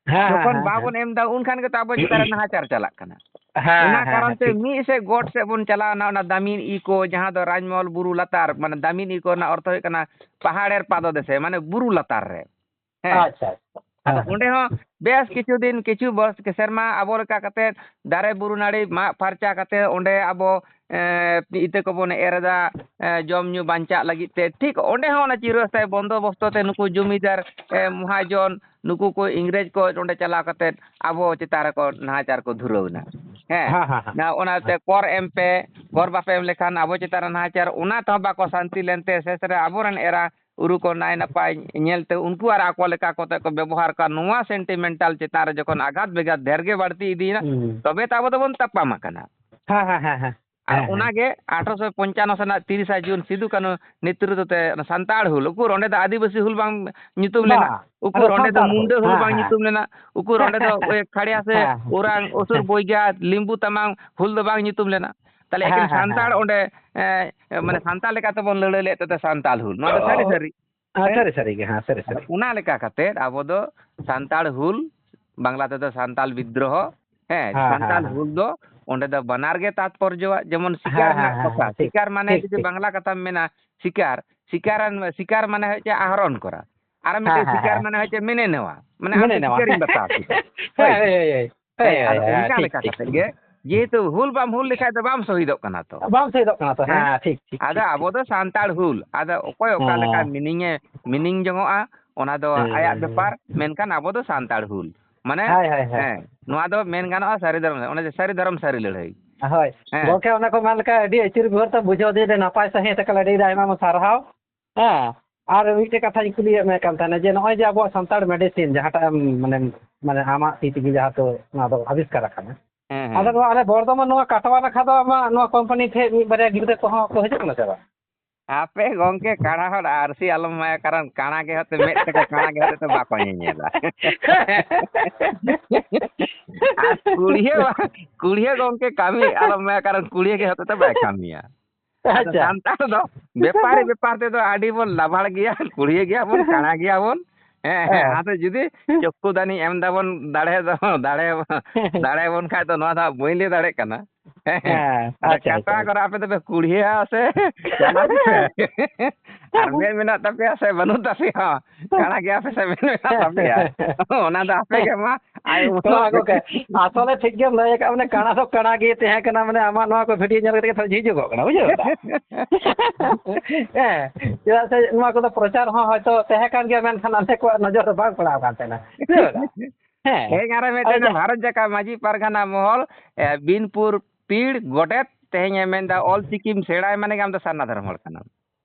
ᱦᱮᱸ, ᱦᱮᱸ, ᱡᱚᱠᱷᱚᱱ ᱦᱮᱸ, ᱵᱟᱵᱚᱱ ᱦᱮᱸ᱾ ᱮᱢ ᱮᱫᱟ, ᱩᱱ ᱠᱷᱟᱱ ᱜᱮᱛᱚ ᱟᱵᱚ ᱪᱮᱛᱟᱱ ᱨᱮ ᱱᱟᱦᱟᱪᱟᱨ ᱪᱟᱞᱟᱜ ᱠᱟᱱᱟ᱾ ᱦᱮᱸ, ᱚᱱᱟ ᱦᱮᱸ, ᱠᱟᱨᱚᱱ ᱦᱮᱸ, ᱛᱮ ᱴᱷᱤᱠ᱾ ᱢᱤᱫ ᱥᱮᱫ ᱜᱚᱴ ᱥᱮᱫ ᱵᱚᱱ ᱪᱟᱞᱟᱣᱱᱟ, ᱚᱱᱟ ᱫᱟᱢᱤᱱ ᱤᱠᱳ, ᱡᱟᱦᱟᱸ ᱫᱚ ᱨᱟᱡᱽᱢᱚᱦᱚᱞ ᱵᱩᱨᱩ ᱞᱟᱛᱟᱨ, ᱢᱟᱱᱮ ᱫᱟᱢᱤᱱ ᱤᱠᱳ ᱨᱮᱱᱟᱜ ᱚᱨᱛᱷᱚ ᱦᱩᱭᱩᱜ ᱠᱟᱱᱟ ᱯᱟᱦᱟᱲᱮᱨ ᱯᱟᱫᱚ ᱫᱮᱥᱮ, ᱢᱟᱱᱮ ᱵᱩᱨᱩ ᱞᱟᱛᱟᱨ ᱨᱮ᱾ ᱦᱮᱸ᱾ ᱟᱪᱪᱷᱟ, ᱟᱪᱪᱷᱟ᱾ ᱟᱫᱚ ᱦᱮᱸ, ᱦᱮᱸ᱾ ᱚᱸᱰᱮ ᱦᱚᱸ ᱵᱮᱥ ᱠᱤᱪᱷᱩ ᱫᱤᱱ, ᱠᱤᱪᱷᱩ ᱵᱚᱨ-, ᱥᱮᱨᱢᱟ ᱟᱵᱚ ᱞᱮᱠᱟ ᱠᱟᱛᱮ ᱫᱟᱨᱮ ᱵᱩᱨᱩ ᱱᱟᱹᱲᱤ ᱢᱟᱜ ᱯᱷᱟᱨᱪᱟ ᱠᱟᱛᱮ ᱚᱸᱰᱮ ᱟᱵᱚ, ᱮᱸ, ᱤᱛᱟᱹ ᱠᱚᱵᱚᱱ ᱮᱨ ᱮᱫᱟ, ᱮᱸ, ᱡᱚᱢ ᱧᱩ ᱵᱟᱧᱪᱟᱜ ᱞᱟᱹᱜᱤᱫ ᱛᱮ᱾ ᱴᱷᱤᱠ ᱚᱸᱰᱮ ᱦᱚᱸ ᱚᱱᱟ ᱪᱤᱨᱚᱥᱛᱷᱟᱭᱤ ᱵᱚᱱᱫᱚᱵᱚᱥᱛᱚ ᱛᱮ ᱱᱩᱠᱩ ᱡᱚᱢᱤᱫᱟᱨ, ᱮᱸ, ᱢᱚᱦᱟᱡᱚᱱ, ᱱᱩᱠᱩ ᱠᱚ ᱤᱝᱨᱮᱡᱽ ᱠᱚ ᱚᱸᱰᱮ ᱪᱟᱞᱟᱣ ᱠᱟᱛᱮ ᱟᱵᱚ ᱪᱮᱛᱟᱱ ᱨᱮᱠᱚ ᱱᱟᱦᱟᱪᱟᱨ ᱠᱚ ᱫᱷᱩᱨᱟᱹᱣ ᱮᱱᱟ᱾ ᱦᱮᱸ᱾ ᱦᱮᱸ, ᱦᱮᱸ, ᱦᱮᱸ᱾ ᱱᱟ-, ᱚᱱᱟᱛᱮ ᱠᱚᱨ ᱮᱢ ᱯᱮ, ᱠᱚᱨ ᱵᱟᱯᱮ ᱮᱢ ᱞᱮᱠᱷᱟᱱ ᱟᱵᱚ ᱪᱮᱛᱟᱱ ᱨᱮ ᱱᱟᱦᱟᱪᱟᱨ, ᱚᱱᱟ ᱛᱮᱦᱚᱸ ᱵᱟᱠᱚ ᱥᱟᱱᱛᱤ ᱞᱮᱱᱛᱮ ᱥᱮᱥ ᱨᱮ ᱟᱵᱚᱨᱮᱱ ᱮᱨᱟ ᱩᱨᱩ ᱠᱚ ᱱᱟᱭ ᱱᱟᱯᱟᱭ ᱧᱮᱞ ᱛᱮ ᱩᱱᱠᱩ ᱟᱨ ᱟᱠᱚ ᱞᱮᱠᱟ ᱠᱚᱛᱮ ᱠᱚ ᱵᱮᱵᱚᱦᱟᱨ ᱠᱚᱣᱟ᱾ ᱱᱚᱣᱟ sentimental ᱪᱮᱛᱟᱱ ᱨᱮ ᱡᱚᱠᱷᱚᱱ ᱟᱜᱷᱟᱛ ᱵᱮᱜᱷᱟᱛ ᱰᱷᱮᱨ ᱜᱮ ᱵᱟᱹᱲᱛᱤ ᱤᱫᱤᱭᱮᱱᱟ, ᱦᱩᱸ᱾ ᱛᱚᱵᱮ ᱛᱚ ᱟᱵᱚ ᱫᱚᱵᱚᱱ ᱛᱟᱯᱟᱢ ᱟᱠᱟᱱᱟ᱾ ᱦᱮᱸ, ᱦᱮᱸ, ᱦᱮᱸ, ᱦᱮᱸ᱾ ᱟᱨ ᱦᱮᱸ, ᱦᱮᱸ᱾ ᱚᱱᱟᱜᱮ ᱟᱴᱷᱨᱚᱥᱚ ᱯᱚᱧᱪᱟᱱᱱᱚ ᱥᱟᱞ ᱨᱮᱱᱟᱜ ᱛᱤᱨᱤᱥᱟ ᱡᱩᱱ ᱥᱤᱫᱩ ᱠᱟᱹᱱᱦᱩ ᱱᱮᱛᱨᱤᱛᱵ ᱛᱮ ᱚᱱᱟ ᱥᱟᱱᱛᱟᱲ ᱦᱩᱞ, ᱩᱠᱩᱨ ᱚᱸᱰᱮ ᱫᱚ ᱟᱹᱫᱤᱵᱟᱹᱥᱤ ᱦᱩᱞ ᱵᱟᱝ ᱧᱩᱛᱩᱢ ᱞᱮᱱᱟ, ᱵᱟᱝ, ᱩᱠᱩᱨ ᱟᱫᱚ ᱚᱸᱰᱮ ᱫᱚ ᱥᱟᱱᱛᱟᱲ ᱦᱩᱞ᱾ ᱢᱩᱱᱰᱟᱹ ᱦᱩᱞ ᱦᱮᱸ, ᱵᱟᱝ ᱦᱮᱸ᱾ ᱧᱩᱛᱩᱢ ᱞᱮᱱᱟ, ᱩᱠᱩᱨ ᱚᱸᱰᱮ ᱫᱚ ᱳᱭ ᱠᱷᱟᱲᱭᱟ ᱥᱮ ᱦᱮᱸ, ᱦᱮᱸ᱾ ᱳᱨᱟᱝ, ᱚᱥᱩᱨ, ᱦᱮᱸ᱾ ᱵᱚᱭᱜᱟ, ᱞᱤᱢᱵᱩ ᱛᱟᱢᱟᱝ ᱦᱩᱞ ᱫᱚ ᱵᱟᱝ ᱧᱩᱛᱩᱢ ᱞᱮᱱᱟ᱾ ᱛᱟᱦᱞᱮ ᱦᱮᱸ, ᱮᱠᱮᱱ ᱦᱮᱸ, ᱦᱮᱸ, ᱥᱟᱱᱛᱟᱲ ᱦᱮᱸ᱾ ᱚᱸᱰᱮ, ᱮ, ᱢᱟᱱᱮ ᱥᱟᱱᱛᱟᱲ ᱞᱮᱠᱟᱛᱮᱵᱚᱱ ᱞᱟᱹᱲᱦᱟᱹᱭ ᱞᱮᱫ ᱛᱮ ᱥᱟᱱᱛᱟᱲ ᱦᱩᱞ, ᱱᱚᱣᱟ ᱫᱚ ᱥᱟᱹᱨᱤ ᱥᱟᱹᱨᱤ᱾ ᱦᱮᱸ, ᱦᱮᱸ? ᱥᱟᱹᱨᱤ ᱥᱟᱹᱨᱤ ᱜᱮ, ᱦᱮᱸ, ᱥᱟᱹᱨᱤ ᱟᱫᱚ ᱥᱟᱹᱨᱤ᱾ ᱚᱱᱟ ᱞᱮᱠᱟ ᱠᱟᱛᱮ ᱟᱵᱚ ᱫᱚ ᱥᱟᱱᱛᱟᱲ ᱦᱩᱞ, ᱵᱟᱝᱞᱟ ᱛᱮᱫᱚ ᱥᱟᱱᱛᱟᱲ ᱵᱤᱫᱽᱫᱨᱳᱦᱚ, ᱦᱮᱸ, ᱦᱮᱸ, ᱦᱮᱸ, ᱥᱟᱱᱛᱟᱲ ᱦᱮᱸ᱾ ᱦᱩᱞ ᱫᱚ ᱚᱸᱰᱮ ᱫᱚ ᱵᱟᱱᱟᱨ ᱜᱮ ᱛᱟᱛᱯᱚᱨᱡᱚᱣᱟᱜ, ᱡᱮᱢᱚᱱ ᱦᱮᱸ, ᱥᱤᱠᱟᱨ ᱦᱮᱸ, ᱨᱮᱱᱟᱜ ᱦᱮᱸ, ᱠᱟᱛᱷᱟ, ᱦᱮᱸ, ᱴᱷᱤᱠ, ᱥᱤᱠᱟᱨ ᱢᱟᱱᱮ ᱴᱷᱤᱠ, ᱡᱩᱫᱤ ᱴᱷᱤᱠ᱾ ᱵᱟᱝᱞᱟ ᱠᱟᱛᱷᱟᱢ ᱢᱮᱱᱟ, ᱥᱤᱠᱟᱨ, ᱥᱤᱠᱟᱨ ᱢᱟᱱᱮ ᱦᱚᱪᱪᱷᱮ ᱟᱦᱨᱚᱱ ᱠᱚᱨᱟ, ᱟᱨ ᱦᱮᱸ, ᱢᱤᱫᱴᱮᱱ ᱦᱮᱸ, ᱥᱤᱠᱟᱨ ᱦᱮᱸ᱾ ᱢᱟᱱᱮ ᱦᱚᱪᱪᱷᱮ ᱢᱮᱱᱮ ᱱᱮᱣᱟ, ᱢᱟᱱᱮ ᱟᱢ ᱢᱮᱱᱮ ᱫᱚ ᱱᱮᱣᱟ᱾ ᱥᱤᱠᱟᱹᱨᱤᱧ ᱵᱟᱛᱟᱣ ᱠᱮᱫᱟ᱾ ᱦᱳᱭ᱾ ᱦᱮᱸ, ᱦᱳᱭ, ᱦᱳᱭ, ᱦᱳᱭ᱾ ᱦᱳᱭ, ᱦᱮᱸ, ᱟᱫᱚ ᱴᱷᱤᱠ, ᱚᱱᱠᱟ ᱴᱷᱤᱠ, ᱞᱮᱠᱟ ᱴᱷᱤᱠ᱾ ᱠᱟᱛᱮ ᱜᱮ, ᱡᱮᱦᱮᱛᱩ ᱦᱩᱞ ᱵᱟᱢ ᱦᱩᱞ ᱞᱮᱠᱷᱟᱡ ᱫᱚ ᱵᱟᱢ ᱥᱚᱦᱤᱫᱚᱜ ᱠᱟᱱᱟ ᱛᱚ᱾ ᱵᱟᱢ ᱥᱚᱦᱤᱫᱚᱜ ᱠᱟᱱᱟ ᱛᱚ᱾ ᱦᱮᱸ? ᱦᱮᱸ, ᱴᱷᱤᱠ, ᱴᱷᱤᱠ, ᱟᱫᱚ ᱴᱷᱤᱠ, ᱟᱵᱚ ᱴᱷᱤᱠ᱾ ᱫᱚ ᱥᱟᱱᱛᱟᱲ ᱦᱩᱞ, ᱟᱫᱚ ᱚᱠᱚᱭ ᱚᱠᱟ ᱞᱮᱠᱟ ᱦᱮᱸ᱾ meaning ᱮ, meaning ᱡᱚᱝᱚᱜᱼᱟ, ᱚᱱᱟ ᱫᱚ ᱦᱮᱸ, ᱟᱭᱟᱜ ᱦᱮᱸ, ᱦᱮᱸ᱾ ᱵᱮᱯᱟᱨ, ᱢᱮᱱᱠᱷᱟᱱ ᱟᱵᱚ ᱫᱚ ᱥᱟᱱᱛᱟᱲ ᱦᱩᱞ᱾ ᱢᱟᱱᱮ, ᱦᱳᱭ, ᱦᱳᱭ, ᱦᱳᱭ᱾ ᱦᱮᱸ, ᱱᱚᱣᱟ ᱫᱚ ᱢᱮᱱ ᱜᱟᱱᱚᱜᱼᱟ ᱥᱟᱹᱨᱤ ᱫᱷᱚᱨᱚᱢ, ᱚᱱᱮ ᱡᱮ ᱥᱟᱹᱨᱤ ᱫᱷᱚᱨᱚᱢ ᱥᱟᱹᱨᱤ ᱞᱟᱹᱲᱦᱟᱹᱭ᱾ ᱦᱳᱭ᱾ ᱦᱮᱸ᱾ ᱜᱚᱢᱠᱮ, ᱚᱱᱟ ᱠᱚ ᱢᱮᱱ ᱞᱮᱠᱟ ᱟᱹᱰᱤ ᱟᱹᱪᱩᱨ ᱵᱤᱦᱩᱨ ᱛᱮᱢ ᱵᱩᱡᱷᱟᱹᱣ ᱤᱫᱤᱭᱮᱫᱟ, ᱱᱟᱯᱟᱭ ᱥᱟᱺᱦᱤᱡ ᱛᱮ ᱠᱟᱞᱮ ᱟᱹᱰᱤ ᱟᱹᱰᱤ ᱟᱭᱢᱟ ᱟᱭᱢᱟ ᱥᱟᱨᱦᱟᱣ᱾ ᱦᱮᱸ᱾ ᱟᱨ ᱢᱤᱫᱴᱮᱡ ᱠᱟᱛᱷᱟᱧ ᱠᱩᱞᱤᱭᱮᱫ ᱢᱮ ᱠᱟᱱ ᱛᱟᱦᱮᱱᱟ ᱡᱮ ᱱᱚᱜᱼᱚᱭ ᱡᱮ ᱟᱵᱚᱣᱟᱜ ᱥᱟᱱᱛᱟᱲ ᱢᱮᱰᱤᱥᱤᱱ ᱡᱟᱦᱟᱸᱴᱟᱜ ᱮᱢ ᱢᱟᱱᱮ, ᱢᱟᱱᱮ ᱟᱢᱟᱜ ᱛᱤ ᱛᱮᱜᱮ ᱡᱟᱦᱟᱸ ᱛᱚ ᱱᱚᱣᱟ ᱫᱚ ᱟᱵᱤᱥᱠᱟᱨ ᱟᱠᱟᱱᱟ, ᱦᱮᱸ, ᱦᱮᱸ᱾ ᱟᱫᱚ ᱱᱚᱣᱟ ᱟᱞᱮ ᱵᱚᱨᱫᱷᱚᱢᱟᱱ ᱱᱚᱣᱟ ᱠᱟᱴᱣᱟ ᱱᱟᱠᱷᱟ ᱫᱚ ᱟᱢᱟᱜ ᱱᱚᱣᱟ ᱠᱳᱢᱯᱟᱱᱤ ᱴᱷᱮᱡ ᱢᱤᱫ ᱵᱟᱨᱭᱟ ᱜᱤᱫᱽᱨᱟᱹ ᱠᱚᱦᱚᱸ ᱠᱚ ᱦᱤᱡᱩᱜ ᱠᱟᱱᱟ ᱥᱮ ᱵᱟᱝ? ᱟᱯᱮ ᱜᱚᱝᱠᱮ ᱠᱟᱬᱟ ᱦᱚᱲ ᱟᱹᱨᱥᱤ ᱟᱞᱚᱢ ᱮᱢᱟᱭᱟ, ᱠᱟᱨᱚᱱ ᱠᱟᱬᱟ ᱜᱮ ᱦᱚᱛᱮ ᱢᱮᱫ ᱛᱮᱠᱚ ᱠᱟᱬᱟ ᱜᱮ ᱦᱚᱛᱮ ᱛᱮ ᱵᱟᱠᱚ ᱧᱮᱧᱮᱞᱟ᱾ ᱟᱨ ᱠᱩᱲᱤᱭᱟᱹ, ᱠᱩᱲᱤᱭᱟᱹ ᱜᱚᱝᱠᱮ ᱠᱟᱹᱢᱤ ᱟᱞᱚᱢ ᱮᱢᱟᱭᱟ, ᱠᱟᱨᱚᱱ ᱠᱩᱲᱤᱭᱟᱹ ᱜᱮ ᱦᱚᱛᱮ ᱛᱮ ᱵᱟᱭ ᱠᱟᱹᱢᱤᱭᱟ᱾ ᱟᱫᱚ ᱟᱪᱪᱷᱟ᱾ ᱥᱟᱱᱛᱟᱲ ᱫᱚ ᱵᱮᱯᱟᱨᱤ ᱵᱮᱯᱟᱨ ᱛᱮᱫᱚ ᱟᱹᱰᱤ ᱵᱚᱱ ᱞᱟᱵᱷᱟᱲ ᱜᱮᱭᱟ, ᱠᱩᱲᱤᱭᱟᱹ ᱜᱮᱭᱟ ᱵᱚᱱ, ᱠᱟᱬᱟ ᱜᱮᱭᱟ ᱵᱚᱱ᱾ ᱦᱮᱸ, ᱦᱮᱸ, ᱦᱮᱸ᱾ ᱟᱫᱚ ᱡᱩᱫᱤ ᱪᱚᱠᱠᱩ ᱫᱟᱱᱤ ᱮᱢ ᱫᱟᱵᱚᱱ, ᱫᱟᱲᱮ ᱫᱚ, ᱫᱟᱲᱮ, ᱫᱟᱲᱮ ᱵᱚᱱ ᱠᱷᱟᱡ ᱫᱚ ᱱᱚᱣᱟ ᱫᱚ ᱦᱟᱸᱜ ᱵᱟᱹᱧ ᱞᱟᱹᱭ ᱫᱟᱲᱮᱭᱟᱜ ᱠᱟᱱᱟ᱾ ᱦᱮᱸ, ᱦᱮᱸ᱾ ᱦᱮᱸ, ᱟᱫᱚ ᱟᱪᱪᱷᱟ, ᱠᱟᱴᱟ ᱟᱪᱪᱷᱟ᱾ ᱠᱚᱨᱮ ᱟᱯᱮ ᱫᱚᱯᱮ ᱠᱩᱲᱤᱭᱟᱹ ᱥᱮ ᱪᱟᱞᱟᱜ ᱯᱮ? ᱟᱨ ᱢᱮᱫ ᱢᱮᱱᱟᱜ ᱛᱟᱯᱮᱭᱟ ᱥᱮ ᱵᱟᱹᱱᱩᱜ ᱛᱟᱯᱮᱭᱟ? ᱠᱟᱬᱟ ᱜᱮᱭᱟ ᱯᱮ ᱥᱮ ᱢᱮᱫ ᱢᱮᱱᱟᱜ ᱛᱟᱯᱮᱭᱟ? ᱚᱱᱟ ᱫᱚ ᱟᱯᱮ ᱜᱮ ᱢᱟ ᱟᱭ ᱩᱢᱟᱹᱱ ᱱᱚᱣᱟ ᱠᱚ ᱠᱟ-, ᱟᱥᱚᱞᱮ ᱴᱷᱤᱠ ᱜᱮᱢ ᱞᱟᱹᱭ ᱟᱠᱟᱫ, ᱢᱟᱱᱮ ᱠᱟᱬᱟ ᱫᱚ ᱠᱟᱬᱟ ᱜᱮ ᱛᱟᱦᱮᱸ ᱠᱟᱱᱟ, ᱢᱟᱱᱮ ᱟᱢᱟᱜ ᱱᱚᱣᱟ ᱠᱚ ᱵᱷᱤᱰᱤᱭᱳ ᱧᱮᱞ ᱠᱟᱛᱮ ᱜᱮ ᱛᱚ ᱡᱷᱤᱡᱚᱜᱚᱜ ᱠᱟᱱᱟ, ᱵᱩᱡᱷᱟᱹᱣ ᱠᱮᱫᱟ? ᱦᱮᱸ, ᱪᱮᱫᱟᱜ ᱥᱮ ᱱᱚᱣᱟ ᱠᱚᱫᱚ ᱯᱨᱚᱪᱟᱨ ᱦᱚᱸ ᱦᱚᱭᱛᱳ ᱛᱟᱦᱮᱸ ᱠᱟᱱ ᱜᱮᱭᱟ, ᱢᱮᱱᱠᱷᱟᱱ ᱟᱞᱮ ᱠᱚᱣᱟᱜ ᱱᱚᱡᱚᱨ ᱨᱮ ᱵᱟᱝ ᱯᱟᱲᱟᱣ ᱠᱟᱱ ᱛᱟᱦᱮᱱᱟ, ᱵᱩᱡᱷᱟᱹᱣ ᱠᱮᱫᱟ? ᱦᱮᱸ᱾ ᱛᱮᱦᱮᱧ ᱟᱨᱚ ᱢᱤᱫᱴᱮᱱ ᱟᱪᱪᱷᱟ᱾ ᱵᱷᱟᱨᱚᱛ ᱡᱟᱠᱟᱛ ᱢᱟᱹᱡᱷᱤ ᱯᱟᱨᱜᱟᱱᱟ ᱢᱚᱦᱚᱞ, ᱮ, ᱵᱤᱱᱯᱩᱨ ᱯᱤᱲ ᱜᱚᱰᱮᱛ ᱛᱮᱦᱮᱧ ᱮ ᱢᱮᱱᱫᱟ, "ᱚᱞ ᱪᱤᱠᱤᱢ ᱥᱮᱬᱟᱭ ᱢᱟᱱᱮ ᱜᱮ ᱟᱢ ᱫᱚ ᱥᱟᱨᱱᱟ ᱫᱷᱚᱨᱚᱢ ᱦᱚᱲ ᱠᱟᱱᱟᱢ᱾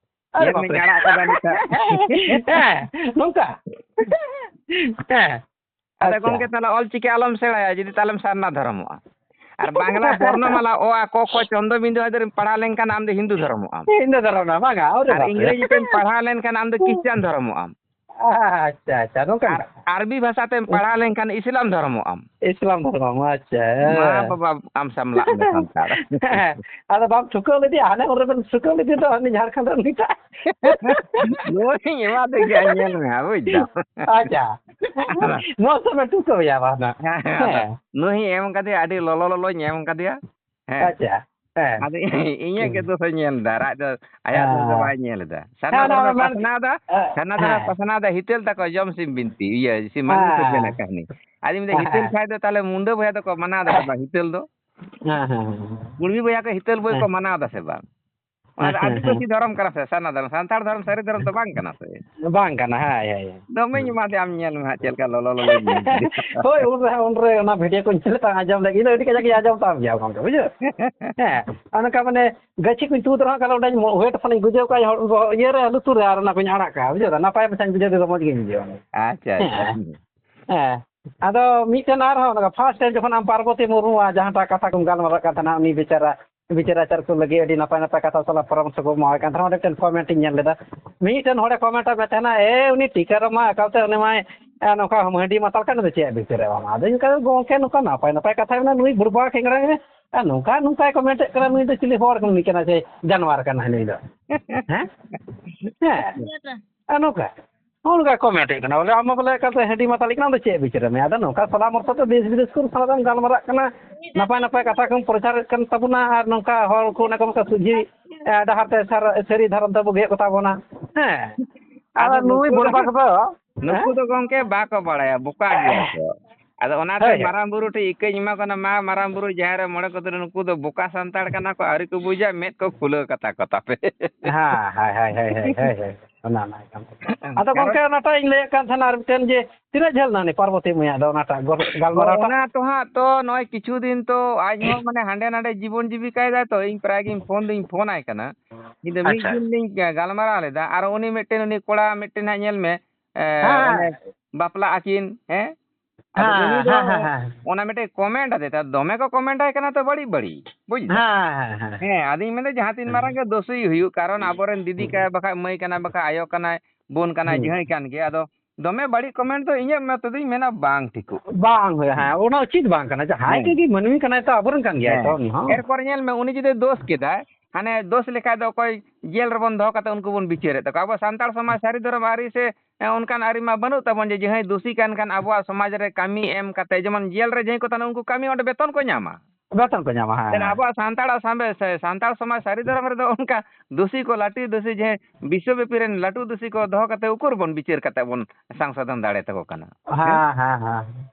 ᱟᱨᱮ ᱧᱮᱞ ᱢᱮᱧ ᱵᱟᱯᱨᱮ᱾ ᱟᱲᱟᱜ ᱠᱟᱫᱟ ᱱᱤᱛᱚᱜ᱾" ᱦᱮᱸ, ᱱᱚᱝᱠᱟ? ᱦᱮᱸ᱾ ᱟᱫᱚ ᱟᱪᱪᱷᱟ᱾ ᱜᱚᱝᱠᱮ, ᱛᱟᱦᱞᱮ ᱚᱞ ᱪᱤᱠᱤ ᱟᱞᱚᱢ ᱥᱮᱬᱟᱭᱟ, ᱡᱩᱫᱤ ᱛᱟᱦᱞᱮᱢ ᱥᱟᱨᱱᱟ ᱫᱷᱚᱨᱚᱢᱚᱜᱼᱟ᱾ ᱟᱨ ᱵᱟᱝᱞᱟ ᱵᱚᱨᱱᱚᱢᱟᱞᱟ, ᱚ, ᱟ, ᱠᱚ, ᱠᱷᱚ, ᱪᱚᱱᱫᱚ ᱵᱤᱱᱫᱩ ᱟᱫᱚᱢ ᱯᱟᱲᱦᱟᱣ ᱞᱮᱱᱠᱷᱟᱱ ᱟᱢ ᱫᱚ ᱦᱤᱱᱫᱩ ᱫᱷᱚᱨᱚᱢᱚᱜ ᱟᱢ᱾ ᱦᱤᱱᱫᱩ ᱫᱷᱚᱨᱚᱢ ᱨᱮᱱᱟᱜ, ᱵᱟᱝᱟ, ᱟᱨᱮ ᱟᱨ ᱵᱟᱯᱨᱮ᱾ ᱤᱝᱨᱮᱡᱤ ᱛᱮᱢ ᱯᱟᱲᱦᱟᱣ ᱞᱮᱱᱠᱷᱟᱱ ᱟᱢ ᱫᱚ ᱠᱷᱨᱤᱥᱪᱟᱱ ᱫᱷᱚᱨᱚᱢᱚᱜ ᱟᱢ᱾ ᱟᱪᱪᱷᱟ, ᱟᱪᱪᱷᱟ, ᱱᱚᱝᱠᱟᱱ ᱟᱨ ᱠᱟᱛᱷᱟ᱾ ᱟᱨᱵᱤ ᱵᱷᱟᱥᱟ ᱛᱮᱢ ᱯᱟᱲᱦᱟᱣ ᱞᱮᱱᱠᱷᱟᱱ ᱤᱥᱞᱟᱢ ᱫᱷᱚᱨᱚᱢᱚᱜ ᱟᱢ᱾ ᱤᱥᱞᱟᱢ ᱫᱷᱚᱨᱚᱢ, ᱟᱪᱪᱷᱟ᱾ ᱢᱟ ᱵᱟᱵᱟ, ᱟᱢ ᱥᱟᱢᱞᱟᱜ ᱢᱮ ᱥᱟᱱᱛᱟᱲ᱾ ᱦᱮᱸ, ᱟᱫᱚ ᱵᱟᱢ ᱴᱷᱩᱠᱟᱹᱣ ᱞᱮᱫᱮᱭᱟ? ᱦᱟᱱᱮ ᱩᱱ ᱨᱮᱵᱮᱱ ᱴᱷᱩᱠᱟᱹᱣ ᱞᱮᱫᱮ ᱫᱚ, ᱩᱱᱤ ᱡᱷᱟᱲᱠᱷᱚᱸᱰ ᱨᱮᱱ ᱱᱮᱛᱟ᱾ ᱱᱩᱭ ᱮᱢᱟ ᱫᱮ ᱜᱮᱭᱟ, ᱧᱮᱞ ᱢᱮ, ᱵᱩᱡᱽ ᱫᱟᱢ᱾ ᱟᱪᱪᱷᱟ᱾ ᱱᱚᱣᱟ ᱥᱚᱢᱚᱭ ᱴᱷᱩᱠᱟᱹᱣ ᱮᱭᱟ ᱵᱟᱝ ᱱᱟᱜ᱾ ᱦᱮᱸ, ᱟᱫᱚ ᱦᱮᱸ᱾ ᱱᱩᱭ ᱤᱧ ᱮᱢ ᱠᱟᱫᱮᱭᱟ, ᱟᱹᱰᱤ ᱞᱚᱞᱚ ᱞᱚᱞᱚᱧ ᱮᱢ ᱠᱟᱫᱮᱭᱟ᱾ ᱦᱮᱸ᱾ ᱟᱪᱪᱷᱟ᱾ ᱦᱮᱸ᱾ ᱟᱫᱚ ᱤᱧᱟᱹᱜ ᱜᱮ ᱦᱩᱸ᱾ ᱫᱳᱥᱮ ᱧᱮᱞ ᱮᱫᱟ, ᱟᱨ ᱟᱡ ᱫᱚ, ᱟᱭᱟᱜ ᱫᱳᱥ ᱫᱚ ᱦᱮᱸ᱾ ᱵᱟᱭ ᱧᱮᱞ ᱮᱫᱟ᱾ ᱥᱟᱨᱱᱟ ᱦᱮᱸ, ᱚᱱᱟ ᱫᱷᱚᱨᱚᱢ ᱢᱟ ᱮ ᱢᱮᱱ ᱯᱟᱥᱱᱟᱣ ᱮᱫᱟ, ᱦᱮᱸ, ᱥᱟᱨᱱᱟ ᱫᱷᱚᱨᱚᱢ ᱮ ᱦᱮᱸ᱾ ᱯᱟᱥᱱᱟᱣ ᱮᱫᱟ, ᱦᱤᱛᱟᱹᱞ ᱛᱟᱠᱚ ᱡᱚᱢ ᱥᱤᱢ ᱵᱤᱱᱛᱤ, ᱤᱭᱟᱹ, ᱥᱤᱢ ᱢᱟᱹᱱᱢᱤ ᱦᱮᱸ, ᱥᱤᱨᱡᱚᱱ ᱦᱮᱸ᱾ ᱨᱮᱱᱟᱜ ᱠᱟᱹᱦᱱᱤ᱾ ᱟᱫᱚᱧ ᱢᱮᱱᱫᱟ, ᱦᱮᱸ, ᱦᱤᱛᱟᱹᱞ ᱦᱮᱸ᱾ ᱠᱷᱟᱡ ᱫᱚ ᱛᱟᱦᱞᱮ ᱢᱩᱱᱰᱟᱹ ᱵᱚᱭᱦᱟ ᱫᱚᱠᱚ ᱢᱟᱱᱟᱣ ᱮᱫᱟ ᱥᱮ ᱵᱟᱝ ᱦᱤᱛᱟᱹᱞ ᱫᱚ? ᱦᱮᱸ, ᱦᱮᱸ, ᱦᱮᱸ᱾ ᱠᱩᱲᱢᱤ ᱵᱚᱭᱦᱟ ᱠᱚ ᱦᱤᱛᱟᱹᱞ ᱵᱳᱭ ᱠᱚ ᱦᱮᱸ᱾ ᱢᱟᱱᱟᱣ ᱮᱫᱟ ᱥᱮ ᱵᱟᱝ? ᱚᱱᱟ ᱫᱚ ᱦᱮᱸ, ᱦᱮᱸ, ᱟᱹᱫᱤᱵᱟᱹᱥᱤ ᱫᱷᱚᱨᱚᱢ ᱠᱟᱱᱟ ᱥᱮ ᱥᱟᱨᱱᱟ ᱫᱷᱚᱨᱚᱢ? ᱥᱟᱹᱨᱤ ᱫᱷᱚᱨᱚᱢ ᱫᱚ ᱵᱟᱝ ᱠᱟᱱᱟ ᱥᱮ? ᱵᱟᱝ ᱠᱟᱱᱟ, ᱦᱳᱭ, ᱦᱳᱭ, ᱦᱳᱭ᱾ ᱫᱚᱢᱮᱧ ᱮᱢᱟ ᱫᱮᱭᱟ, ᱟᱢ ᱧᱮᱞ ᱢᱮ ᱦᱟᱸᱜ ᱪᱮᱫ ᱞᱮᱠᱟ ᱞᱚᱞᱚ ᱞᱚᱞᱚᱧ ᱧᱮᱞ ᱠᱮᱫᱮᱭᱟ᱾ ᱦᱳᱭ, ᱩᱱᱨᱮ, ᱩᱱᱨᱮ ᱚᱱᱟ ᱵᱷᱤᱰᱤᱭᱳ ᱠᱚᱧ ᱧᱮᱞ ᱛᱟᱢ ᱟᱸᱡᱚᱢ ᱞᱮᱫ, ᱤᱧ ᱫᱚ ᱟᱹᱰᱤ ᱠᱟᱡᱟᱠ ᱤᱧ ᱟᱸᱡᱚᱢ ᱛᱟᱢ ᱜᱮᱭᱟ ᱜᱚᱢᱠᱮ, ᱵᱩᱡᱷᱟᱹᱣ? ᱦᱮᱸ, ᱟᱨ ᱱᱚᱝᱠᱟ ᱢᱟᱱᱮ ᱜᱟᱹᱪᱷᱤ ᱠᱚᱧ ᱛᱩᱫ ᱨᱮᱦᱚᱸ ᱠᱟᱞᱚ ᱚᱸᱰᱮᱧ ᱢᱚ-, ᱦᱩᱭᱮᱴ ᱯᱷᱟᱱᱤᱧ ᱜᱩᱡᱟᱹᱣ ᱠᱟᱜᱼᱟ, ᱦᱚᱲ ᱵᱚᱦᱚᱜ ᱤᱭᱟᱹ ᱨᱮ, ᱞᱩᱛᱩᱨ ᱨᱮ, ᱟᱨ ᱚᱱᱟ ᱠᱚᱧ ᱟᱲᱟᱜ ᱠᱟᱜᱼᱟ, ᱵᱩᱡᱷᱟᱹᱣ ᱫᱟ? ᱱᱟᱯᱟᱭ ᱢᱟᱪᱷᱟᱧ ᱵᱩᱡᱷᱟᱹᱣ ᱠᱮᱫᱟ, ᱢᱚᱡᱽ ᱜᱤᱧ ᱵᱩᱡᱷᱟᱹᱣᱟ᱾ ᱟᱪᱪᱷᱟ, ᱟᱪᱪᱷᱟ᱾ ᱦᱮᱸ᱾ ᱦᱮᱸ᱾ ᱟᱫᱚ ᱢᱤᱫᱴᱮᱱ ᱟᱨᱦᱚᱸ ᱚᱱᱟ first time ᱡᱚᱠᱷᱚᱱ ᱟᱢ ᱯᱟᱨᱵᱚᱛᱤ ᱢᱩᱨᱢᱩᱣᱟᱜ ᱡᱟᱦᱟᱸᱴᱟᱜ ᱠᱟᱛᱷᱟ ᱠᱚᱢ ᱜᱟᱞᱢᱟᱨᱟᱜ ᱠᱟᱱ ᱛᱟᱦᱮᱱᱟ, ᱩᱱᱤ ᱵᱮᱪᱟᱨᱟ ᱵᱤᱪᱟᱹᱨ ᱟᱪᱟᱨ ᱠᱚ ᱞᱟᱹᱜᱤᱫ ᱟᱹᱰᱤ ᱱᱟᱯᱟᱭ ᱱᱟᱯᱟᱭ ᱠᱟᱛᱷᱟ ᱥᱟᱞᱟᱜ ᱯᱚᱨᱟᱢᱚᱨᱥᱚ ᱠᱚ ᱮᱢᱟᱣᱟᱭ ᱠᱟᱱ ᱛᱟᱦᱮᱱᱟ᱾ ᱚᱸᱰᱮ ᱢᱤᱫᱴᱮᱱ ᱠᱚᱢᱮᱱᱴ ᱤᱧ ᱧᱮᱞ ᱞᱮᱫᱟ, ᱢᱤᱫᱴᱮᱱ ᱦᱚᱲᱮ ᱠᱚᱢᱮᱱᱴ ᱟᱫ ᱢᱮ ᱛᱟᱦᱮᱱᱟ, "ᱮ, ᱩᱱᱤ ᱴᱤᱠᱟᱹᱨᱟᱢ ᱢᱟ ᱮᱠᱟᱞᱛᱮ ᱩᱱᱤ ᱢᱟᱭ, ᱮ, ᱱᱚᱝᱠᱟ ᱦᱟᱺᱰᱤ ᱢᱟᱛᱟᱞ ᱠᱟᱱ, ᱩᱱᱤ ᱫᱚ ᱪᱮᱫ ᱮ ᱵᱤᱪᱟᱹᱨᱟ?" ᱟᱫᱚᱧ ᱢᱮᱛᱟᱭ, "ᱜᱚᱢᱠᱮ, ᱱᱚᱝᱠᱟ ᱱᱟᱯᱟᱭ ᱱᱟᱯᱟᱭ ᱠᱟᱛᱷᱟᱭ ᱢᱮᱱᱟ, ᱱᱩᱭ ᱵᱩᱲᱵᱟ ᱠᱮᱝᱲᱟ ᱜᱮ, ᱟᱨ ᱱᱚᱝᱠᱟ ᱱᱚᱝᱠᱟᱭ ᱠᱚᱢᱮᱱᱴ ᱮᱫ ᱠᱟᱱᱟ, ᱱᱩᱭ ᱫᱚ ᱪᱤᱞᱤ ᱦᱚᱲ ᱠᱟᱱᱟ, ᱱᱩᱭ ᱠᱟᱱᱟ ᱥᱮ ᱡᱟᱱᱣᱟᱨ ᱠᱟᱱᱟᱭ ᱱᱩᱭ ᱫᱚ?" ᱦᱮᱸ? ᱦᱮᱸ? ᱟᱨ ᱱᱚᱝᱠᱟ ᱱᱚᱜᱼᱚ ᱱᱚᱝᱠᱟ ᱠᱚ ᱢᱮᱱᱮᱫ ᱠᱟᱱᱟ, ᱵᱚᱞᱮ ᱟᱢ ᱢᱟ ᱵᱚᱞᱮ ᱮᱠᱟᱞ ᱛᱮ ᱦᱟᱺᱰᱤ ᱢᱟᱛᱟᱞ ᱠᱟᱱᱟ, ᱟᱢ ᱫᱚ ᱪᱮᱫ ᱵᱤᱪᱟᱹᱨ ᱮᱢ? ᱟᱫᱚ ᱱᱚᱝᱠᱟ ᱥᱟᱞᱟ ᱢᱚᱨᱥᱟ ᱛᱮ ᱫᱮᱥ ᱵᱤᱫᱮᱥ ᱠᱚᱨᱮ ᱥᱟᱞᱟ ᱫᱚᱢ ᱜᱟᱞᱢᱟᱨᱟᱜ ᱠᱟᱱᱟ, ᱱᱟᱯᱟᱭ ᱱᱟᱯᱟᱭ ᱠᱟᱛᱷᱟ ᱠᱚᱢ ᱯᱨᱚᱪᱟᱨᱮᱫ ᱠᱟᱱ ᱛᱟᱵᱚᱱᱟ, ᱟᱨ ᱱᱚᱝᱠᱟ ᱦᱚᱲ ᱠᱚ ᱚᱱᱟ ᱠᱚ ᱥᱚᱡᱷᱮ, ᱮ, ᱰᱟᱦᱟᱨ ᱛᱮ ᱥᱟᱨ-, ᱥᱟᱹᱨᱤ ᱫᱷᱟᱨᱚᱢ ᱛᱮᱵᱚ ᱜᱮᱫ ᱠᱚᱛᱟ ᱵᱚᱱᱟ᱾ ᱦᱮᱸ᱾ ᱟᱫᱚ ᱟᱫᱚ ᱱᱩᱭ ᱱᱩᱠᱩ ᱫᱚ, ᱵᱚᱲᱵᱟ ᱠᱚᱫᱚ, ᱱᱩᱠᱩ ᱦᱮᱸ? ᱫᱚ ᱜᱚᱢᱠᱮ ᱵᱟᱠᱚ ᱵᱟᱲᱟᱭᱟ, ᱵᱚᱠᱟ ᱜᱮᱭᱟ ᱠᱚ᱾ ᱟᱫᱚ ᱚᱱᱟᱛᱮ ᱦᱳᱭ, ᱦᱳᱭ᱾ ᱢᱟᱨᱟᱝ ᱵᱩᱨᱩ ᱴᱷᱮᱱ ᱤᱠᱟᱹᱧ ᱮᱢᱟ ᱠᱚ ᱠᱟᱱᱟ, ᱢᱟ ᱢᱟᱨᱟᱝ ᱵᱩᱨᱩ, ᱡᱟᱦᱮᱨ ᱨᱮ ᱢᱚᱬᱮ ᱠᱚ ᱛᱩᱨᱩᱭ, ᱱᱩᱠᱩ ᱫᱚ ᱵᱚᱠᱟ ᱥᱟᱱᱛᱟᱲ ᱠᱟᱱᱟ ᱠᱚ, ᱟᱹᱣᱨᱤ ᱠᱚ ᱵᱩᱡᱟ, ᱢᱮᱫ ᱠᱚ ᱠᱷᱩᱞᱟᱹᱣ ᱠᱟᱛᱟ ᱠᱚ ᱛᱟᱯᱮ᱾ ᱦᱮᱸ, ᱦᱳᱭ, ᱦᱳᱭ, ᱦᱳᱭ, ᱦᱳᱭ, ᱦᱳᱭ, ᱦᱳᱭ᱾ ᱚᱱᱟ, ᱚᱱᱟ ᱠᱟᱱ ᱛᱟᱵᱚᱱᱟ᱾ ᱟᱫᱚ ᱠᱟᱨᱚᱱ ᱜᱚᱢᱠᱮ, ᱚᱱᱟᱴᱟᱜ ᱤᱧ ᱞᱟᱹᱭᱮᱫ ᱠᱟᱱ ᱛᱟᱦᱮᱱᱟ ᱟᱨ ᱢᱤᱫᱴᱮᱱ ᱡᱮ, ᱛᱤᱱᱟᱹᱜ ᱡᱷᱟᱹᱞ ᱱᱟ ᱩᱱᱤ ᱯᱟᱨᱵᱚᱛᱤ ᱢᱟᱹᱭᱟᱜ ᱫᱚ ᱚᱱᱟᱴᱟᱜ ᱜᱚᱞ-, ᱛᱚ ᱜᱟᱞᱢᱟᱨᱟᱣ ᱴᱟᱜ? ᱚᱱᱟ ᱛᱚ ᱦᱟᱸᱜ ᱛᱚ ᱱᱚᱜᱼᱚᱭ ᱠᱤᱪᱷᱩ ᱫᱤᱱ ᱛᱚ ᱟᱡ ᱦᱚᱸ ᱢᱟᱱᱮ ᱦᱟᱸᱰᱮ ᱱᱟᱰᱮ ᱡᱤᱵᱚᱱ ᱡᱤᱵᱤᱠᱟᱭ ᱫᱟᱭ ᱛᱚ, ᱤᱧ ᱯᱨᱟᱭ ᱜᱤᱧ ᱯᱷᱳᱱ ᱫᱩᱧ ᱯᱷᱳᱱ ᱟᱭ ᱠᱟᱱᱟ᱾ ᱤᱧ ᱫᱚ ᱢᱤᱫ ᱟᱪᱪᱷᱟ᱾ ᱫᱤᱱ ᱞᱤᱧ ᱜᱟ-, ᱜᱟᱞᱢᱟᱨᱟᱣ ᱞᱮᱫᱟ, ᱟᱨ ᱩᱱᱤ ᱢᱤᱫᱴᱮᱱ, ᱩᱱᱤ ᱠᱚᱲᱟ ᱢᱤᱫᱴᱮᱱ ᱦᱟᱸᱜ ᱧᱮᱞ ᱢᱮ, ᱮ, ᱦᱮᱸ, ᱚᱱᱮ ᱦᱮᱸ᱾ ᱵᱟᱯᱞᱟᱜ ᱟᱹᱠᱤᱱ, ᱦᱮᱸ? ᱟᱫᱚ ᱦᱮᱸ, ᱩᱱᱤ ᱫᱚ ᱦᱮᱸ, ᱦᱮᱸ, ᱦᱮᱸ᱾ ᱚᱱᱟ ᱢᱤᱫᱴᱮᱡ ᱠᱚᱢᱮᱱᱴ ᱟᱫᱮ ᱛᱟᱦᱮᱸᱫ, ᱫᱚᱢᱮ ᱠᱚ ᱠᱚᱢᱮᱱᱴ ᱟᱭ ᱠᱟᱱᱟ ᱛᱚ ᱵᱟᱹᱲᱤᱡ ᱵᱟᱹᱲᱤᱡ, ᱵᱩᱡᱽ ᱫᱟᱢ? ᱦᱮᱸ, ᱦᱮᱸ, ᱦᱮᱸ, ᱦᱮᱸ᱾ ᱦᱮᱸ, ᱟᱫᱚᱧ ᱢᱮᱱᱫᱟ ᱡᱟᱦᱟᱸ ᱛᱤᱱ ᱦᱮᱸ᱾ ᱢᱟᱨᱟᱝ ᱜᱮ ᱫᱳᱥᱤ ᱦᱩᱭᱩᱜ, ᱠᱟᱨᱚᱱ ᱦᱩᱸ᱾ ᱟᱵᱚᱨᱮᱱ ᱫᱤᱫᱤ ᱦᱩᱸ᱾ ᱠᱟᱭ ᱵᱟᱠᱷᱟᱡ ᱢᱟᱹᱭ ᱠᱟᱱᱟᱭ ᱵᱟᱠᱷᱟᱡ ᱟᱭᱳ ᱠᱟᱱᱟᱭ, ᱵᱳᱱ ᱠᱟᱱᱟᱭ, ᱦᱩᱸ᱾ ᱡᱟᱦᱟᱸᱭ ᱠᱟᱱ ᱜᱮ, ᱟᱫᱚ ᱫᱚᱢᱮ ᱵᱟᱹᱲᱤᱡ ᱠᱚᱢᱮᱱᱴ ᱫᱚ ᱤᱧᱟᱹᱜ ᱢᱚᱛ ᱛᱮᱫᱚᱧ ᱢᱮᱱᱟ ᱵᱟᱝ ᱴᱷᱤᱠᱚᱜ᱾ ᱵᱟᱝ ᱦᱩᱭᱩᱜᱼᱟ, ᱦᱮᱸ, ᱦᱮᱸ᱾ ᱚᱱᱟ ᱩᱪᱤᱛ ᱵᱟᱝ ᱠᱟᱱᱟ᱾ ᱡᱟᱦᱟᱸᱭ ᱦᱮᱸ᱾ ᱜᱮ ᱢᱟᱹᱱᱢᱤ ᱠᱟᱱᱟᱭ ᱛᱚ, ᱟᱵᱚᱨᱮᱱ ᱠᱟᱱ ᱜᱮᱭᱟᱭ ᱛᱚ ᱦᱮᱸ᱾ ᱩᱱᱤ ᱦᱚᱸ᱾ ᱮᱨᱯᱚᱨ ᱧᱮᱞ ᱢᱮ, ᱩᱱᱤ ᱡᱩᱫᱤ ᱫᱳᱥ ᱠᱮᱫᱟᱭ, ᱦᱟᱱᱮ ᱫᱳᱥ ᱞᱮᱠᱷᱟᱡ ᱫᱚ ᱚᱠᱚᱭ ᱡᱮᱞ ᱨᱮᱵᱚᱱ ᱫᱚᱦᱚ ᱠᱟᱛᱮ ᱩᱱᱠᱩ ᱵᱚᱱ ᱵᱤᱪᱟᱹᱨᱮᱫ ᱛᱟᱠᱚᱣᱟ᱾ ᱟᱵᱚ ᱥᱟᱱᱛᱟᱲ ᱥᱚᱢᱟᱡᱽ ᱥᱟᱹᱨᱤ ᱫᱷᱚᱨᱚᱢ ᱟᱹᱨᱤ ᱥᱮ, ᱮ, ᱚᱱᱠᱟᱱ ᱟᱹᱨᱤ ᱢᱟ ᱵᱟᱹᱱᱩᱜ ᱛᱟᱵᱚᱱ ᱡᱮ ᱡᱟᱦᱟᱸᱭ ᱫᱳᱥᱤ ᱠᱟᱱ ᱠᱷᱟᱱ ᱟᱵᱚᱣᱟᱜ ᱥᱚᱢᱟᱡᱽ ᱨᱮ ᱠᱟᱹᱢᱤ ᱮᱢ ᱠᱟᱛᱮ, ᱡᱮᱢᱚᱱ ᱡᱮᱞ ᱨᱮ ᱡᱟᱦᱟᱸᱭ ᱠᱚ ᱛᱟᱦᱮᱱᱟ ᱩᱱᱠᱩ ᱠᱟᱹᱢᱤ ᱚᱸᱰᱮ ᱵᱮᱛᱚᱱ ᱠᱚ ᱧᱟᱢᱟ᱾ ᱵᱮᱛᱚᱱ ᱠᱚ ᱧᱟᱢᱟ, ᱦᱮᱸ, ᱛᱟᱦᱞᱮ ᱦᱮᱸ᱾ ᱟᱵᱚᱣᱟᱜ ᱥᱟᱱᱛᱟᱲᱟᱜ ᱥᱟᱢᱵᱮ-, ᱥᱮ ᱥᱟᱱᱛᱟᱲ ᱥᱚᱢᱟᱡᱽ ᱥᱟᱹᱨᱤ ᱫᱷᱚᱨᱚᱢ ᱨᱮᱫᱚ ᱚᱱᱠᱟ ᱫᱳᱥᱤ ᱠᱚ, ᱞᱟᱹᱴᱩ ᱫᱳᱥᱤ, ᱡᱟᱦᱟᱸᱭ ᱵᱤᱥᱥᱚᱵᱮᱯᱤ ᱨᱮᱱ ᱞᱟᱹᱴᱩ ᱫᱳᱥᱤ ᱠᱚ ᱫᱚᱦᱚ ᱠᱟᱛᱮ ᱩᱠᱩᱨ ᱵᱚᱱ ᱵᱤᱪᱟᱹᱨ ᱠᱟᱛᱮ ᱵᱚᱱ ᱥᱟᱝᱥᱳᱫᱷᱚᱱ ᱫᱟᱲᱮ ᱛᱟᱠᱚ ᱠᱟᱱᱟ? ᱦᱮᱸ? ᱦᱮᱸ, ᱦᱮᱸ, ᱦᱮᱸ᱾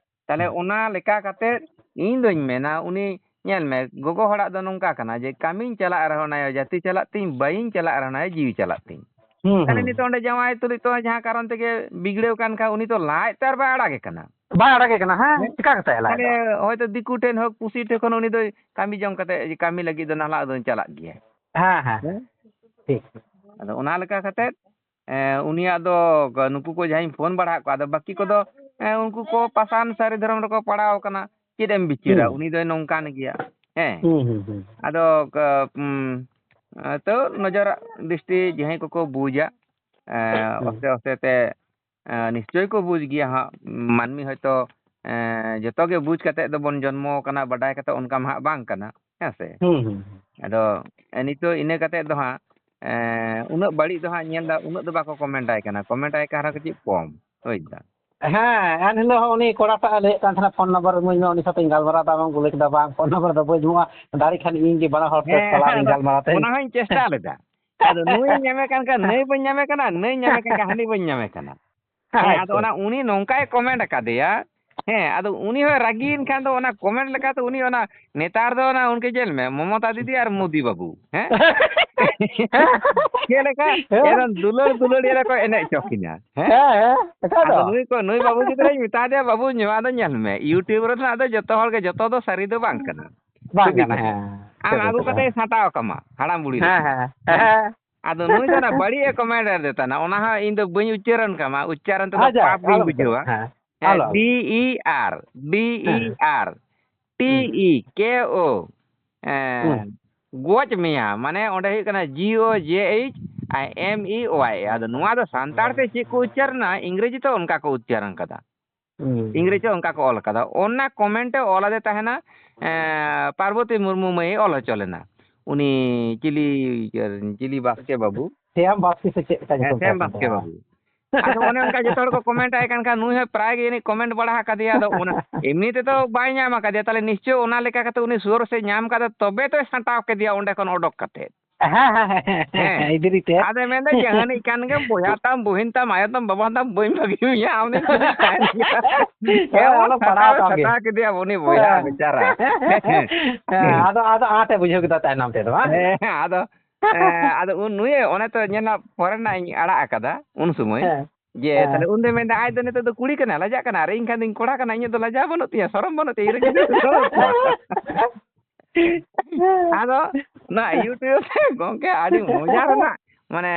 ᱛᱟᱦᱞᱮ ᱦᱮᱸ᱾ ᱚᱱᱟ ᱞᱮᱠᱟ ᱠᱟᱛᱮ ᱤᱧ ᱫᱚᱧ ᱢᱮᱱᱟ ᱩᱱᱤ ᱧᱮᱞ ᱢᱮ, ᱜᱚᱜᱚ ᱦᱚᱲᱟᱜ ᱫᱚ ᱱᱚᱝᱠᱟ ᱠᱟᱱᱟ ᱡᱮ, "ᱠᱟᱹᱢᱤᱧ ᱪᱟᱞᱟᱜ ᱨᱮᱦᱚᱸ ᱱᱟᱭ ᱡᱟᱹᱛᱤ ᱪᱟᱞᱟᱜ ᱛᱤᱧ, ᱵᱟᱹᱧ ᱪᱟᱞᱟᱜ ᱨᱮᱦᱚᱸ ᱱᱟᱭ ᱡᱤᱣᱤ ᱪᱟᱞᱟᱜ ᱛᱤᱧ᱾" ᱦᱩᱸ, ᱛᱟᱦᱞᱮ ᱦᱩᱸ᱾ ᱱᱤᱛᱚᱜ ᱚᱸᱰᱮ ᱡᱟᱶᱟᱭ ᱛᱩᱞᱩᱡ ᱛᱚ ᱡᱟᱦᱟᱸ ᱠᱟᱨᱚᱱ ᱛᱮᱜᱮ ᱵᱤᱜᱽᱲᱟᱹᱣ ᱠᱟᱱ ᱠᱷᱟᱱ, ᱩᱱᱤ ᱛᱚ ᱞᱟᱡ ᱛᱚ ᱟᱨ ᱵᱟᱭ ᱟᱲᱟᱜᱮ ᱠᱟᱱᱟ᱾ ᱵᱟᱭ ᱟᱲᱟᱜᱮ ᱠᱟᱱᱟ, ᱦᱮᱸ? ᱦᱮᱸ? ᱪᱤᱠᱟ ᱠᱟᱛᱮ ᱞᱟᱡ ᱛᱟᱦᱞᱮ ᱫᱚ? ᱦᱚᱭᱛᱳ ᱫᱤᱠᱩ ᱴᱷᱮᱱ ᱦᱳᱠ, ᱯᱩᱥᱤ ᱴᱷᱮᱱ ᱠᱷᱚᱱ ᱩᱱᱤ ᱫᱚᱭ ᱠᱟᱹᱢᱤ ᱡᱚᱝ ᱠᱟᱛᱮ, ᱠᱟᱹᱢᱤ ᱞᱟᱹᱜᱤᱫ ᱫᱚ ᱱᱟᱦᱞᱟ ᱫᱚᱭ ᱪᱟᱞᱟᱜ ᱜᱮᱭᱟ᱾ ᱦᱮᱸ, ᱦᱮᱸ᱾ ᱦᱮᱸ? ᱴᱷᱤᱠ᱾ ᱟᱫᱚ ᱚᱱᱟ ᱞᱮᱠᱟ ᱠᱟᱛᱮ, ᱮ, ᱩᱱᱤᱭᱟᱜ ᱫᱚ ᱱᱩᱠᱩ ᱠᱚ ᱡᱟᱦᱟᱸᱧ ᱯᱷᱳᱱ ᱵᱟᱲᱟ ᱟᱫ ᱠᱚᱣᱟ, ᱟᱫᱚ ᱵᱟᱹᱠᱤ ᱠᱚᱫᱚ, ᱮ, ᱩᱱᱠᱩ ᱠᱚ ᱯᱟᱥᱟᱱ ᱥᱟᱹᱨᱤ ᱫᱷᱚᱨᱚᱢ ᱨᱮᱠᱚ ᱯᱟᱲᱟᱣ ᱟᱠᱟᱱᱟ᱾ ᱪᱮᱫ ᱮᱢ ᱵᱤᱪᱟᱹᱨᱟ? ᱦᱩᱸ᱾ ᱩᱱᱤ ᱫᱚᱭ ᱱᱚᱝᱠᱟᱱ ᱜᱮᱭᱟ᱾ ᱦᱮᱸ? ᱦᱩᱸ, ᱦᱩᱸ, ᱦᱩᱸ᱾ ᱟᱫᱚ, ᱠ-, ᱩᱢ, ᱮ, ᱛᱚ, ᱱᱚᱡᱚᱨᱟᱜ ᱫᱨᱤᱥᱴᱤ ᱡᱟᱦᱟᱸᱭ ᱠᱚᱠᱚ ᱵᱩᱡᱟ, ᱮ, ᱦᱩᱸ᱾ ᱟᱥᱛᱮ ᱟᱥᱛᱮ ᱛᱮ, ᱮ, ᱱᱤᱥᱪᱚᱭ ᱠᱚ ᱵᱩᱡᱽ ᱜᱮᱭᱟ ᱦᱟᱸᱜ᱾ ᱢᱟᱹᱱᱢᱤ ᱦᱚᱭᱛᱳ, ᱮ, ᱡᱚᱛᱚ ᱜᱮ ᱵᱩᱡᱽ ᱠᱟᱛᱮ ᱫᱚᱵᱚᱱ ᱡᱚᱱᱢᱚ ᱟᱠᱟᱱᱟ, ᱵᱟᱰᱟᱭ ᱠᱟᱛᱮ ᱚᱱᱠᱟ ᱢᱟ ᱦᱟᱸᱜ ᱵᱟᱝ ᱠᱟᱱᱟ, ᱦᱮᱸ ᱥᱮ? ᱦᱩᱸ, ᱦᱩᱸ, ᱦᱩᱸ᱾ ᱟᱫᱚ, ᱮ, ᱱᱤᱛᱚᱜ ᱤᱱᱟᱹ ᱠᱟᱛᱮ ᱫᱚ ᱦᱟᱸᱜ, ᱮ, ᱩᱱᱟᱹᱜ ᱵᱟᱹᱲᱤᱡ ᱫᱚ ᱦᱟᱸᱜ ᱧᱮᱞ ᱫᱟ, ᱩᱱᱟᱹᱜ ᱫᱚ ᱵᱟᱠᱚ ᱠᱚᱢᱮᱱᱴ ᱟᱭ ᱠᱟᱱᱟ, ᱠᱚᱢᱮᱱᱴ ᱟᱭ ᱠᱟᱱ ᱨᱮᱦᱚᱸ ᱠᱟᱹᱴᱤᱡ ᱠᱚᱢ, ᱵᱩᱡᱽ ᱫᱟ᱾ ᱦᱮᱸ, ᱮᱱᱦᱤᱞᱳᱜ ᱦᱚᱸ ᱩᱱᱤ ᱠᱚᱲᱟᱴᱟᱜ ᱮ ᱞᱟᱹᱭᱮᱫ ᱠᱟᱱ ᱛᱟᱦᱮᱱᱟ, "ᱯᱷᱳᱱ ᱱᱟᱢᱵᱟᱨ ᱤᱢᱟᱹᱧ ᱢᱮ, ᱩᱱᱤ ᱥᱟᱶᱛᱮᱧ ᱜᱟᱞᱢᱟᱨᱟᱣ ᱫᱟ", ᱟᱢᱮᱢ ᱠᱩᱞᱤ ᱠᱮᱫᱟ, "ᱵᱟᱝ, ᱯᱷᱳᱱ ᱱᱟᱢᱵᱟᱨ ᱫᱚ ᱵᱟᱹᱧ ᱮᱢᱚᱜᱼᱟ, ᱫᱟᱲᱮ ᱠᱷᱟᱱ ᱤᱧ ᱜᱮ ᱵᱟᱱᱟ ᱦᱚᱲ ᱛᱮ ᱦᱮᱸ, ᱪᱟᱞᱟᱜ ᱤᱧ ᱟᱫᱚ ᱜᱟᱞᱢᱟᱨᱟᱣ ᱛᱮ᱾" ᱚᱱᱟ ᱦᱚᱸᱧ ᱪᱮᱥᱴᱟ ᱞᱮᱫᱟ᱾ ᱟᱫᱚ ᱱᱩᱭ ᱧᱟᱢᱮ ᱠᱟᱱ ᱠᱷᱟᱱ ᱱᱟᱹᱭ ᱵᱟᱹᱧ ᱧᱟᱢᱮ ᱠᱟᱱᱟ, ᱱᱟᱹᱭ ᱧᱟᱢᱮ ᱠᱟᱱ ᱠᱷᱟᱱ ᱦᱟᱹᱱᱤ ᱵᱟᱹᱧ ᱧᱟᱢᱮ ᱠᱟᱱᱟ᱾ ᱦᱮᱸ, ᱟᱫᱚ ᱟᱪᱪᱷᱟ᱾ ᱚᱱᱟ ᱩᱱᱤ ᱱᱚᱝᱠᱟᱭ ᱠᱚᱢᱮᱱᱴ ᱟᱠᱟᱫᱮᱭᱟ᱾ ᱦᱮᱸ, ᱟᱫᱚ ᱩᱱᱤ ᱦᱚᱸᱭ ᱨᱟᱹᱜᱤᱭᱮᱱ ᱠᱷᱟᱱ ᱫᱚ ᱚᱱᱟ ᱠᱚᱢᱮᱱᱴ ᱞᱮᱠᱟᱛᱮ ᱩᱱᱤ ᱚᱱᱟ ᱱᱮᱛᱟᱨ ᱫᱚ ᱚᱱᱟ ᱩᱱᱠᱩ ᱧᱮᱞ ᱢᱮ, ᱢᱚᱢᱚᱛᱟ ᱫᱤᱫᱤ ᱟᱨ ᱢᱳᱫᱤ ᱵᱟᱹᱵᱩ, ᱦᱮᱸ? ᱦᱮᱸ᱾ ᱪᱮᱫ ᱞᱮᱠᱟ? ᱦᱮᱸ᱾ ᱮᱠᱫᱚᱢ ᱫᱩᱞᱟᱹᱲ ᱫᱩᱞᱟᱹᱲᱤᱭᱟᱹ ᱨᱮᱠᱚ ᱮᱱᱮᱡ ᱪᱚ ᱠᱤᱱᱟ, ᱦᱮᱸ? ᱦᱮᱸ, ᱦᱮᱸ, ᱮᱠᱟᱞ ᱟᱫᱚ ᱫᱚ᱾ ᱱᱩᱭ ᱠᱚ, ᱱᱩᱭ ᱵᱟᱹᱵᱩ ᱜᱤᱫᱽᱨᱟᱹᱧ ᱢᱮᱛᱟ ᱫᱮᱭᱟ, "ᱵᱟᱹᱵᱩ, ᱱᱚᱣᱟ ᱫᱚ ᱧᱮᱞ ᱢᱮ, YouTube ᱨᱮᱱᱟᱜ ᱫᱚ ᱡᱚᱛᱚ ᱦᱚᱲ ᱜᱮ, ᱡᱚᱛᱚ ᱫᱚ ᱥᱟᱹᱨᱤ ᱫᱚ ᱵᱟᱝ ᱠᱟᱱᱟ᱾ ᱵᱟᱝ ᱵᱩᱡᱷᱟᱹᱣ ᱠᱟᱱᱟ, ᱠᱮᱫᱟ? ᱦᱮᱸ᱾ ᱟᱢ ᱪᱮᱫ ᱟᱹᱜᱩ ᱮᱢ ᱠᱟᱛᱮ ᱢᱮᱛᱟᱭᱟ? ᱥᱟᱸᱴᱟᱣ ᱠᱟᱢᱟ, ᱦᱟᱲᱟᱢ ᱵᱩᱲᱦᱤ ᱦᱮᱸ, ᱞᱮᱠᱟ᱾ ᱦᱮᱸ, ᱦᱮᱸ?" ᱦᱮᱸ᱾ ᱟᱫᱚ ᱱᱩᱭ ᱫᱚ ᱚᱱᱟ ᱵᱟᱹᱲᱤᱡ ᱮ ᱠᱚᱢᱮᱱᱴ ᱮᱫ ᱛᱟᱦᱮᱱᱟ, ᱚᱱᱟ ᱦᱚᱸ ᱤᱧ ᱫᱚ ᱵᱟᱹᱧ ᱩᱪᱪᱟᱨᱚᱱ ᱠᱟᱢᱟ, ᱩᱪᱪᱟᱨᱚᱱ ᱛᱮᱫᱚ ᱟᱪᱪᱷᱟ, ᱯᱟᱯ ᱜᱤᱧ ᱟᱞᱚᱢ ᱵᱩᱡᱷᱟᱹᱣᱟ᱾ ᱩᱪᱪᱟᱨᱚᱱᱟ, ᱦᱮᱸ, ᱟᱞᱚᱢ᱾ D E R, D E R, ᱦᱮᱸ᱾ T ᱦᱩᱸ᱾ E K O, ᱦᱩᱸ᱾ ᱮᱸ, ᱜᱚᱡ ᱢᱮᱭᱟ, ᱢᱟᱱᱮ ᱚᱸᱰᱮ ᱦᱩᱭᱩᱜ ᱠᱟᱱᱟ G O J H R M E Y A᱾ ᱟᱫᱚ ᱱᱚᱣᱟ ᱫᱚ ᱥᱟᱱᱛᱟᱲ ᱛᱮ ᱪᱮᱫ ᱠᱚ ᱩᱪᱪᱟᱨᱚᱱᱟ, ᱤᱝᱨᱮᱡᱤ ᱛᱮ ᱚᱱᱠᱟ ᱠᱚ ᱩᱪᱪᱟᱨᱚᱱ ᱠᱟᱫᱟ᱾ ᱦᱩᱸ᱾ ᱤᱝᱨᱮᱡᱤ ᱛᱮ ᱚᱱᱠᱟ ᱠᱚ ᱚᱞ ᱠᱟᱫᱟ᱾ ᱚᱱᱟ ᱠᱚᱢᱮᱱᱴ ᱮ ᱚᱞ ᱟᱫᱮ ᱛᱟᱦᱮᱱᱟ, ᱮᱸ, ᱯᱟᱨᱵᱚᱛᱤ ᱢᱩᱨᱢᱩ ᱢᱟᱹᱭ ᱚᱞ ᱦᱚᱪᱚ ᱞᱮᱱᱟ᱾ ᱩᱱᱤ ᱪᱤᱞᱤ, ᱪᱤᱞᱤ ᱵᱟᱥᱠᱮ ᱵᱟᱹᱵᱩ? ᱥᱮᱢ ᱵᱟᱥᱠᱮ ᱥᱮ ᱪᱮᱫ ᱞᱮᱠᱟ ᱦᱮᱸ, ᱧᱩᱛᱩᱢ ᱥᱮᱢ ᱛᱟᱭ ᱠᱟᱱ ᱵᱟᱥᱠᱮ ᱛᱟᱭᱟ? ᱵᱟᱹᱵᱩ᱾ ᱟᱫᱚ ᱚᱱᱮ ᱚᱱᱠᱟ ᱡᱚᱛᱚ ᱦᱚᱲ ᱠᱚ ᱠᱚᱢᱮᱱᱴ ᱟᱭ ᱠᱟᱱ ᱠᱷᱟᱱ, ᱱᱩᱭ ᱦᱚᱸ ᱯᱨᱟᱭ ᱜᱮ ᱡᱟᱹᱱᱤᱡ ᱠᱚᱢᱮᱱᱴ ᱵᱟᱲᱟ ᱟᱠᱟᱫᱮᱭᱟ᱾ ᱟᱫᱚ ᱚᱱᱟ ᱮᱢᱱᱤ ᱛᱮᱫᱚ ᱵᱟᱭ ᱧᱟᱢ ᱟᱠᱟᱫᱮᱭᱟ, ᱛᱟᱦᱞᱮ ᱱᱤᱥᱪᱚᱭ ᱚᱱᱟ ᱞᱮᱠᱟ ᱠᱟᱛᱮ ᱩᱱᱤ ᱥᱳᱨᱥ ᱮ ᱧᱟᱢ ᱠᱟᱫᱟ, ᱛᱚᱵᱮ ᱛᱚᱭ ᱥᱟᱸᱴᱟᱣ ᱠᱮᱫᱮᱭᱟ ᱚᱸᱰᱮ ᱠᱷᱚᱱ ᱚᱰᱚᱠ ᱠᱟᱛᱮ᱾ ᱦᱮᱸ, ᱦᱮᱸ, ᱦᱮᱸ, ᱦᱮᱸ, ᱦᱮᱸ᱾ ᱤᱫᱨᱤ ᱛᱮ᱾ ᱟᱫᱚᱭ ᱢᱮᱱᱫᱟ, "ᱡᱟᱦᱟᱱᱤᱡ ᱠᱟᱱ ᱜᱮᱢ, ᱵᱚᱭᱦᱟ ᱛᱟᱢ, ᱵᱩᱦᱤᱱ ᱛᱟᱢ, ᱟᱭᱳ ᱛᱟᱢ, ᱵᱟᱵᱟ ᱛᱟᱢ, ᱵᱟᱹᱧ ᱵᱟᱹᱜᱤ ᱢᱮᱭᱟ, ᱟᱢ ᱫᱚᱧ ᱠᱩᱞᱤ ᱠᱟᱭ ᱜᱮᱭᱟ᱾" ᱦᱮᱸ, ᱮᱢᱚᱱ ᱚᱞᱚᱜ ᱯᱟᱲᱦᱟᱣ ᱠᱷᱟᱴᱟᱣ, ᱠᱟᱱ ᱜᱮ᱾ ᱠᱷᱟᱴᱟᱣ ᱠᱮᱫᱮᱭᱟ ᱩᱱᱤ ᱵᱚᱭᱦᱟ ᱦᱮᱸ᱾ ᱵᱮᱪᱟᱨᱟ᱾ ᱦᱮᱸ, ᱟᱫᱚ, ᱟᱫᱚ ᱟᱸᱴᱮ ᱵᱩᱡᱷᱟᱹᱣ ᱠᱮᱫᱟ ᱛᱟᱭᱱᱚᱢ ᱛᱮᱫᱚ, ᱵᱟᱝ? ᱦᱮᱸ, ᱟᱫᱚ, ᱦᱮᱸ, ᱟᱫᱚ ᱩᱱ ᱱᱩᱭᱮ ᱚᱱᱮ ᱛᱚ ᱧᱮᱞ ᱢᱮ, ᱯᱚᱨᱮ ᱨᱮᱱᱟᱜ ᱤᱧ ᱟᱲᱟᱜ ᱟᱠᱟᱫᱟ ᱩᱱ ᱥᱚᱢᱚᱭ᱾ ᱦᱮᱸ᱾ ᱡᱮ ᱦᱮᱸ᱾ ᱛᱟᱦᱞᱮ ᱩᱱ ᱫᱚᱭ ᱢᱮᱱᱫᱟ, ᱟᱡ ᱫᱚ ᱱᱤᱛᱚᱜ ᱫᱚ ᱠᱩᱲᱤ ᱠᱟᱱᱟᱭ, ᱞᱟᱡᱟᱜ ᱠᱟᱱᱟ, ᱟᱨ ᱤᱧ ᱠᱷᱟᱱ ᱫᱚᱧ ᱠᱚᱲᱟ ᱠᱟᱱᱟ, ᱤᱧᱟᱹᱜ ᱫᱚ ᱞᱟᱡᱟᱣ ᱵᱟᱹᱱᱩᱜ ᱛᱤᱧᱟᱹ, ᱥᱚᱨᱚᱢ ᱵᱟᱹᱱᱩᱜ ᱛᱤᱧᱟᱹ, ᱤᱧ ᱨᱮᱱ ᱜᱤᱫᱽᱨᱟᱹ ᱫᱚ ᱥᱚᱨᱚᱢ ᱠᱚᱣᱟ᱾ ᱟᱫᱚ ᱚᱱᱟ YouTube ᱨᱮ ᱜᱚᱝᱠᱮ ᱟᱹᱰᱤ ᱢᱚᱡᱟ ᱨᱮᱱᱟᱜ, ᱢᱟᱱᱮ,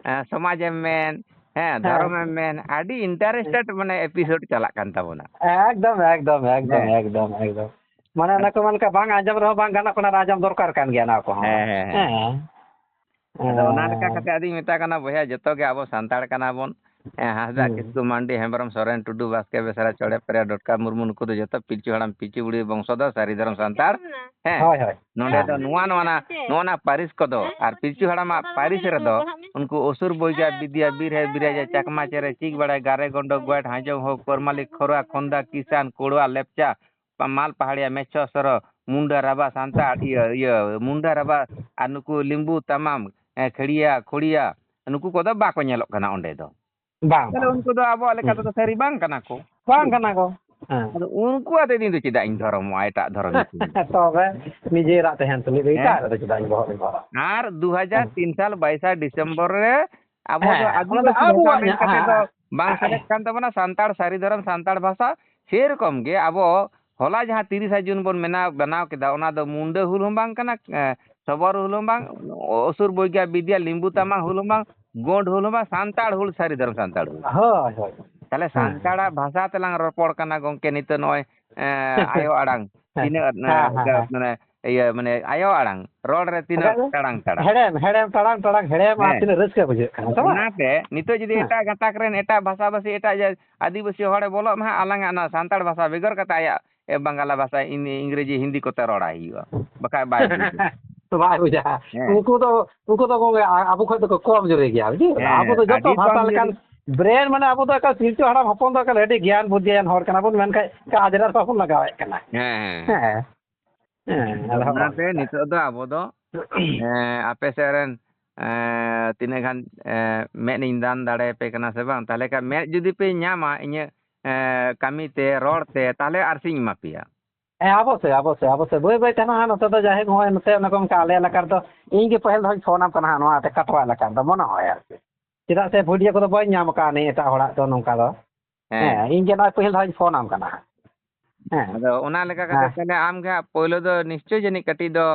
ᱮ, ᱥᱚᱢᱟᱡᱽ ᱮᱢ ᱢᱮᱱ, ᱦᱮᱸ, ᱦᱮᱸ᱾ ᱫᱷᱚᱨᱚᱢ ᱮᱢ ᱢᱮᱱ, ᱟᱹᱰᱤ interested, ᱢᱟᱱᱮ, episode ᱪᱟᱞᱟᱜ ᱠᱟᱱ ᱛᱟᱵᱚᱱᱟ᱾ ᱮᱠᱫᱚᱢ, ᱮᱠᱫᱚᱢ, ᱮᱠᱫᱚᱢ, ᱦᱮᱸ᱾ ᱮᱠᱫᱚᱢ, ᱮᱠᱫᱚᱢ᱾ ᱢᱟᱱᱮ, ᱚᱱᱟ ᱠᱚ ᱢᱮᱱ ᱞᱮᱠᱟ ᱵᱟᱝ ᱟᱸᱡᱚᱢ ᱨᱮᱦᱚᱸ ᱵᱟᱝ ᱜᱟᱱᱚᱜ ᱠᱟᱱᱟ, ᱟᱨ ᱟᱸᱡᱚᱢ ᱫᱚᱨᱠᱟᱨ ᱠᱟᱱ ᱜᱮᱭᱟ ᱱᱚᱣᱟ ᱠᱚᱦᱚᱸ᱾ ᱦᱮᱸ, ᱦᱮᱸ, ᱦᱮᱸ᱾ ᱦᱮᱸ᱾ ᱟᱫᱚ ᱚᱱᱟ ᱞᱮᱠᱟ ᱦᱮᱸ᱾ ᱠᱟᱛᱮ ᱟᱫᱚᱧ ᱢᱮᱛᱟ ᱠᱟᱱᱟ, ᱵᱚᱭᱦᱟ, ᱡᱚᱛᱚ ᱜᱮ ᱟᱵᱚ ᱥᱟᱱᱛᱟᱲ ᱠᱟᱱᱟ ᱵᱚᱱ᱾ ᱦᱮᱸ, ᱦᱟᱸᱥᱫᱟ, ᱦᱩᱸ᱾ ᱠᱤᱥᱠᱩ, ᱢᱟᱱᱰᱤ, ᱦᱮᱢᱵᱨᱚᱢ, ᱥᱚᱨᱮᱱ, ᱴᱩᱰᱩ, ᱵᱟᱥᱠᱮ, ᱵᱮᱥᱨᱟ, ᱪᱚᱲᱮ, ᱯᱮᱨᱮ, ᱰᱚᱴᱠᱟ, ᱢᱩᱨᱢᱩ, ᱱᱩᱠᱩ ᱫᱚ ᱡᱚᱛᱚ ᱯᱤᱞᱪᱩ ᱦᱟᱲᱟᱢ, ᱯᱤᱞᱪᱩ ᱵᱩᱲᱦᱤ ᱵᱚᱝᱥᱚ ᱫᱚ ᱥᱟᱹᱨᱤ ᱫᱷᱚᱨᱚᱢ ᱥᱟᱱᱛᱟᱲ᱾ ᱦᱮᱸ, ᱦᱳᱭ, ᱦᱳᱭ᱾ ᱱᱚᱰᱮ ᱫᱚ ᱱᱚᱣᱟ, ᱱᱚᱣᱟ ᱱᱟ-, ᱱᱚᱣᱟ ᱱᱟ ᱯᱟᱹᱨᱤᱥ ᱠᱚᱫᱚ ᱟᱨ ᱯᱤᱞᱪᱩ ᱦᱟᱲᱟᱢᱟᱜ ᱯᱟᱹᱨᱤᱥ ᱨᱮᱫᱚ ᱩᱱᱠᱩ ᱚᱥᱩᱨ, ᱵᱚᱭᱜᱟ, ᱵᱤᱫᱤᱭᱟ, ᱵᱤᱨᱦᱮ, ᱵᱤᱨᱟᱡᱟ, ᱪᱟᱠᱢᱟ, ᱪᱮᱨᱮ, ᱪᱤᱠ ᱵᱟᱲᱟᱭ, ᱜᱟᱨᱮ, ᱜᱚᱱᱰᱚ, ᱜᱚᱭᱴ, ᱦᱟᱸᱡᱚᱢ, ᱦᱳ, ᱠᱚᱨᱢᱟᱞᱤ, ᱠᱷᱚᱨᱣᱟ, ᱠᱷᱚᱱᱫᱟ, ᱠᱤᱥᱟᱱ, ᱠᱚᱲᱣᱟ, ᱞᱮᱯᱪᱟ, ᱯᱟ-, ᱢᱟᱞ ᱯᱟᱦᱟᱲᱤᱭᱟ, ᱢᱮᱪᱷᱚ, ᱥᱚᱨᱚ, ᱢᱩᱱᱰᱟ, ᱨᱟᱵᱟ, ᱥᱟᱱᱛᱟᱲ, ᱤᱭᱟᱹ, ᱤᱭᱟᱹ, ᱢᱩᱱᱰᱟ, ᱨᱟᱵᱟ, ᱟᱨ ᱱᱩᱠᱩ ᱞᱤᱢᱵᱩ, ᱛᱟᱢᱟᱢ, ᱮ, ᱠᱷᱟᱹᱲᱤᱭᱟ, ᱠᱷᱚᱲᱤᱭᱟ, ᱱᱩᱠᱩ ᱠᱚᱫᱚ ᱵᱟᱠᱚ ᱧᱮᱞᱚᱜ ᱠᱟᱱᱟ ᱚᱸᱰᱮ ᱫᱚ᱾ ᱵᱟᱝ, ᱛᱟᱦᱞᱮ ᱵᱟᱝ, ᱵᱟᱝ᱾ ᱩᱱᱠᱩ ᱫᱚ ᱟᱵᱚᱣᱟᱜ ᱞᱮᱠᱟ ᱦᱩᱸ᱾ ᱛᱮᱫᱚ ᱥᱟᱹᱨᱤ ᱵᱟᱝ ᱠᱟᱱᱟ ᱠᱚ᱾ ᱵᱟᱝ ᱠᱟᱱᱟ ᱠᱚ᱾ ᱦᱮᱸ᱾ ᱟᱫᱚ ᱩᱱᱠᱩ ᱟᱛᱮ ᱤᱧ ᱫᱚ ᱪᱮᱫᱟᱜ ᱤᱧ ᱫᱷᱚᱨᱚᱢᱚᱜᱼᱟ ᱮᱴᱟᱜ ᱫᱷᱚᱨᱚᱢ ᱧᱩᱛᱩᱢ ᱛᱮ? ᱛᱚᱵᱮ ᱱᱤᱡᱮᱨᱟᱜ ᱛᱟᱦᱮᱱ ᱛᱩᱞᱩᱡ ᱫᱚ ᱦᱮᱸ᱾ ᱮᱴᱟᱜ ᱨᱮᱫᱚ ᱪᱮᱫᱟᱜ ᱤᱧ ᱵᱚᱦᱚᱜ ᱤᱧ ᱵᱚᱦᱚᱜᱼᱟ? ᱟᱨ ᱫᱩ ᱦᱟᱡᱟᱨ ᱛᱤᱱ ᱦᱮᱸ᱾ ᱥᱟᱞ ᱵᱟᱭᱤᱥᱟ ᱰᱤᱥᱮᱢᱵᱚᱨ ᱨᱮ ᱟᱵᱚ ᱫᱚ ᱦᱮᱸ, ᱚᱱᱟ ᱫᱚ ᱟᱹᱫᱤᱵᱟᱹᱥᱤ ᱵᱷᱟᱥᱟ ᱟᱵᱚᱣᱟᱜ ᱢᱮᱱ ᱧᱟ-, ᱠᱟᱛᱮ ᱦᱮᱸ, ᱫᱚ ᱦᱮᱸ᱾ ᱵᱟᱝ ᱥᱮᱞᱮᱫ ᱠᱟᱱ ᱛᱟᱵᱚᱱᱟ, ᱥᱟᱱᱛᱟᱲ ᱥᱟᱹᱨᱤ ᱫᱷᱚᱨᱚᱢ ᱥᱟᱱᱛᱟᱲ ᱵᱷᱟᱥᱟ᱾ ᱥᱮᱨᱚᱠᱚᱢ ᱜᱮ ᱟᱵᱚ ᱦᱚᱞᱟ ᱡᱟᱦᱟᱸ ᱛᱤᱨᱤᱥᱟ ᱡᱩᱱ ᱵᱚᱱ ᱢᱮᱱᱟᱣ, ᱢᱟᱱᱟᱣ ᱠᱮᱫᱟ, ᱚᱱᱟ ᱫᱚ ᱢᱩᱱᱰᱟᱹ ᱦᱩᱞ ᱦᱚᱸ ᱵᱟᱝ ᱠᱟᱱᱟ, ᱮ, ᱥᱚᱵᱚᱨ ᱦᱩᱞ ᱦᱚᱸ ᱵᱟᱝ, ᱚᱥᱩᱨ ᱵᱚᱭᱜᱟ ᱵᱤᱫᱽᱭᱟ ᱞᱤᱢᱵᱩ ᱛᱟᱢᱟ ᱦᱩᱞ ᱦᱚᱸ ᱵᱟᱝ, ᱜᱳᱸᱰ ᱦᱩᱞ ᱦᱚᱸ ᱵᱟᱝ, ᱥᱟᱱᱛᱟᱲ ᱦᱩᱞ, ᱥᱟᱹᱨᱤ ᱫᱷᱚᱨᱚᱢ ᱥᱟᱱᱛᱟᱲ ᱦᱩᱞ᱾ ᱦᱳᱭ, ᱦᱳᱭ᱾ ᱛᱟᱦᱞᱮ ᱦᱮᱸ, ᱦᱮᱸ᱾ ᱥᱟᱱᱛᱟᱲᱟᱜ ᱵᱷᱟᱥᱟ ᱛᱮᱞᱟᱝ ᱨᱚᱯᱚᱲ ᱠᱟᱱᱟ ᱜᱚᱝᱠᱮ, ᱱᱤᱛᱚᱜ ᱱᱚᱜᱼᱚᱭ, ᱮ, ᱟᱭᱳ ᱟᱲᱟᱝ, ᱦᱮᱸ, ᱛᱤᱱᱟᱹᱜ, ᱮ, ᱦᱮᱸ, ᱦᱮᱸ, ᱦᱮᱸ᱾ ᱢᱟᱱᱮ, ᱤᱭᱟᱹ, ᱢᱟᱱᱮ ᱟᱭᱳ ᱟᱲᱟᱝ ᱨᱚᱲ ᱨᱮ ᱛᱤᱱᱟᱹᱜ ᱟᱪᱪᱷᱟ, ᱴᱟᱲᱟᱝ ᱴᱟᱲᱟᱝ᱾ ᱦᱮᱲᱮᱢ, ᱦᱮᱲᱮᱢ, ᱴᱟᱲᱟᱝ, ᱴᱟᱲᱟᱝ, ᱦᱮᱲᱮᱢ ᱟᱨ ᱦᱮᱸ᱾ ᱛᱤᱱᱟᱹᱜ ᱨᱟᱹᱥᱠᱟᱹ ᱵᱩᱡᱷᱟᱹᱜ ᱠᱟᱱᱟ, ᱥᱮ ᱵᱟᱝ? ᱚᱱᱟᱛᱮ ᱱᱤᱛᱚᱜ ᱡᱩᱫᱤ ᱦᱮᱸ᱾ ᱮᱴᱟᱜ ᱜᱟᱛᱟᱠ ᱨᱮᱱ, ᱮᱴᱟᱜ ᱵᱷᱟᱥᱟ ᱵᱷᱟᱥᱤ, ᱮᱴᱟᱜ ᱡᱟᱹ-, ᱟᱹᱫᱤᱵᱟᱹᱥᱤ ᱦᱚᱲᱮ ᱵᱚᱞᱚᱜ ᱢᱟ ᱦᱟᱸᱜ, ᱟᱞᱟᱝᱟᱜ ᱱᱚᱣᱟ ᱥᱟᱱᱛᱟᱲ ᱵᱷᱟᱥᱟ ᱵᱮᱜᱚᱨ ᱠᱟᱛᱮ ᱟᱭᱟᱜ, ᱮ, ᱵᱟᱝᱞᱟ ᱵᱷᱟᱥᱟ, ᱤᱝ-, ᱤᱝᱨᱮᱡᱤ, ᱦᱤᱱᱫᱤ ᱠᱚᱛᱮ ᱨᱚᱲᱟᱭ ᱦᱩᱭᱩᱜᱼᱟ, ᱵᱟᱠᱷᱟᱡ ᱵᱟᱭ ᱵᱩᱡᱟ᱾ ᱵᱟᱭ ᱵᱩᱡᱟ᱾ ᱦᱮᱸ᱾ ᱩᱱᱠᱩ ᱫᱚ, ᱩᱱᱠᱩ ᱫᱚ ᱜᱚᱝᱠᱮ, ᱟ-, ᱟᱵᱚ ᱠᱷᱚᱡ ᱫᱚᱠᱚ ᱠᱚᱢ ᱡᱳᱨᱮ ᱜᱮᱭᱟ, ᱵᱩᱡᱷᱟᱹᱣ? ᱦᱮᱸ, ᱟᱵᱚ ᱫᱚ ᱡᱚᱛᱚ ᱟᱹᱰᱤ ᱠᱚᱢ ᱵᱷᱟᱥᱟ ᱡᱳᱨᱮ᱾ ᱞᱮᱠᱟᱱ brain, ᱢᱟᱱᱮ, ᱟᱵᱚ ᱫᱚ ᱮᱠᱟᱞ ᱯᱤᱞᱪᱩ ᱦᱟᱲᱟᱢ ᱦᱚᱯᱚᱱ ᱫᱚ ᱮᱠᱟᱞ ᱟᱹᱰᱤ ᱜᱮᱭᱟᱱ ᱵᱩᱫᱽᱫᱷᱤᱭᱟᱱ ᱦᱚᱲ ᱠᱟᱱᱟ ᱵᱚᱱ, ᱢᱮᱱᱠᱷᱟᱡ ᱠᱟᱡᱽ ᱨᱮ ᱵᱟᱵᱚᱱ ᱞᱟᱜᱟᱣᱮᱫ ᱠᱟᱱᱟ᱾ ᱦᱮᱸ, ᱦᱮᱸ᱾ ᱦᱮᱸ᱾ ᱦᱮᱸ, ᱟᱫᱚ ᱟᱫᱚ ᱦᱚᱸᱜᱼᱚ ᱚᱱᱟᱛᱮ ᱱᱚᱝᱠᱟ᱾ ᱱᱤᱛᱚᱜ ᱫᱚ ᱟᱵᱚ ᱫᱚ ᱮᱸ, ᱟᱯᱮ ᱥᱮᱫ ᱨᱮᱱ, ᱮᱸ, ᱛᱤᱱᱟᱹᱜ ᱜᱟᱱ, ᱮᱸ, ᱢᱮᱫ ᱤᱧ ᱫᱟᱱ ᱫᱟᱲᱮᱭᱟᱯᱮ ᱠᱟᱱᱟ ᱥᱮ ᱵᱟᱝ? ᱛᱟᱦᱚᱞᱮ ᱠᱷᱟᱱ ᱢᱮᱫ ᱡᱩᱫᱤ ᱯᱮ ᱧᱟᱢᱟ ᱤᱧᱟᱹᱜ, ᱮᱸ, ᱠᱟᱹᱢᱤ ᱛᱮ, ᱨᱚᱲ ᱛᱮ, ᱛᱟᱦᱚᱞᱮ ᱟᱨᱥᱤᱧ ᱮᱢᱟ ᱯᱮᱭᱟ᱾ ᱦᱮᱸ, ᱚᱵᱚᱥᱥᱳᱭ, ᱚᱵᱚᱥᱥᱳᱭ, ᱚᱵᱚᱥᱥᱳᱭ᱾ ᱵᱟᱹᱭ ᱵᱟᱹᱭ ᱛᱮ ᱱᱟᱦᱟᱜ ᱱᱚᱛᱮ ᱫᱚ ᱡᱟᱭᱦᱳᱠ ᱱᱚᱜᱼᱚᱭ ᱱᱚᱛᱮ ᱚᱱᱟ ᱠᱚ ᱚᱱᱠᱟ ᱟᱞᱮ ᱮᱞᱟᱠᱟ ᱨᱮᱫᱚ ᱤᱧ ᱜᱮ ᱯᱟᱹᱦᱤᱞ ᱫᱷᱟᱣ ᱤᱧ ᱯᱷᱳᱱ ᱟᱢ ᱠᱟᱱᱟ ᱦᱟᱸᱜ, ᱱᱚᱣᱟ ᱛᱮ ᱠᱟᱴᱣᱟ ᱮᱞᱟᱠᱟ ᱨᱮᱫᱚ ᱢᱚᱱᱮ ᱦᱚᱭ ᱟᱨᱠᱤ᱾ ᱪᱮᱫᱟᱜ ᱥᱮ ᱵᱷᱤᱰᱤᱭᱳ ᱠᱚᱫᱚ ᱵᱟᱹᱧ ᱧᱟᱢ ᱟᱠᱟᱫᱼᱟ ᱱᱤᱭᱟᱹ ᱮᱴᱟᱜ ᱦᱚᱲᱟᱜ ᱫᱚ ᱱᱚᱝᱠᱟ ᱫᱚ᱾ ᱦᱮᱸ᱾ ᱦᱮᱸ, ᱤᱧ ᱜᱮ ᱱᱚᱜᱼᱚᱭ ᱯᱟᱹᱦᱤᱞ ᱫᱷᱟᱣ ᱤᱧ ᱯᱷᱳᱱ ᱟᱢ ᱠᱟᱱᱟ ᱦᱟᱸᱜ᱾ ᱦᱮᱸ᱾ ᱟᱫᱚ ᱚᱱᱟ ᱞᱮᱠᱟ ᱠᱟᱛᱮ ᱦᱮᱸ᱾ ᱛᱟᱦᱞᱮ ᱟᱢ ᱜᱮ ᱦᱟᱸᱜ ᱯᱳᱭᱞᱳ ᱫᱚ ᱱᱤᱥᱪᱳᱭ ᱡᱟᱹᱱᱤᱡ ᱠᱟᱹᱴᱤᱡ ᱫᱚ,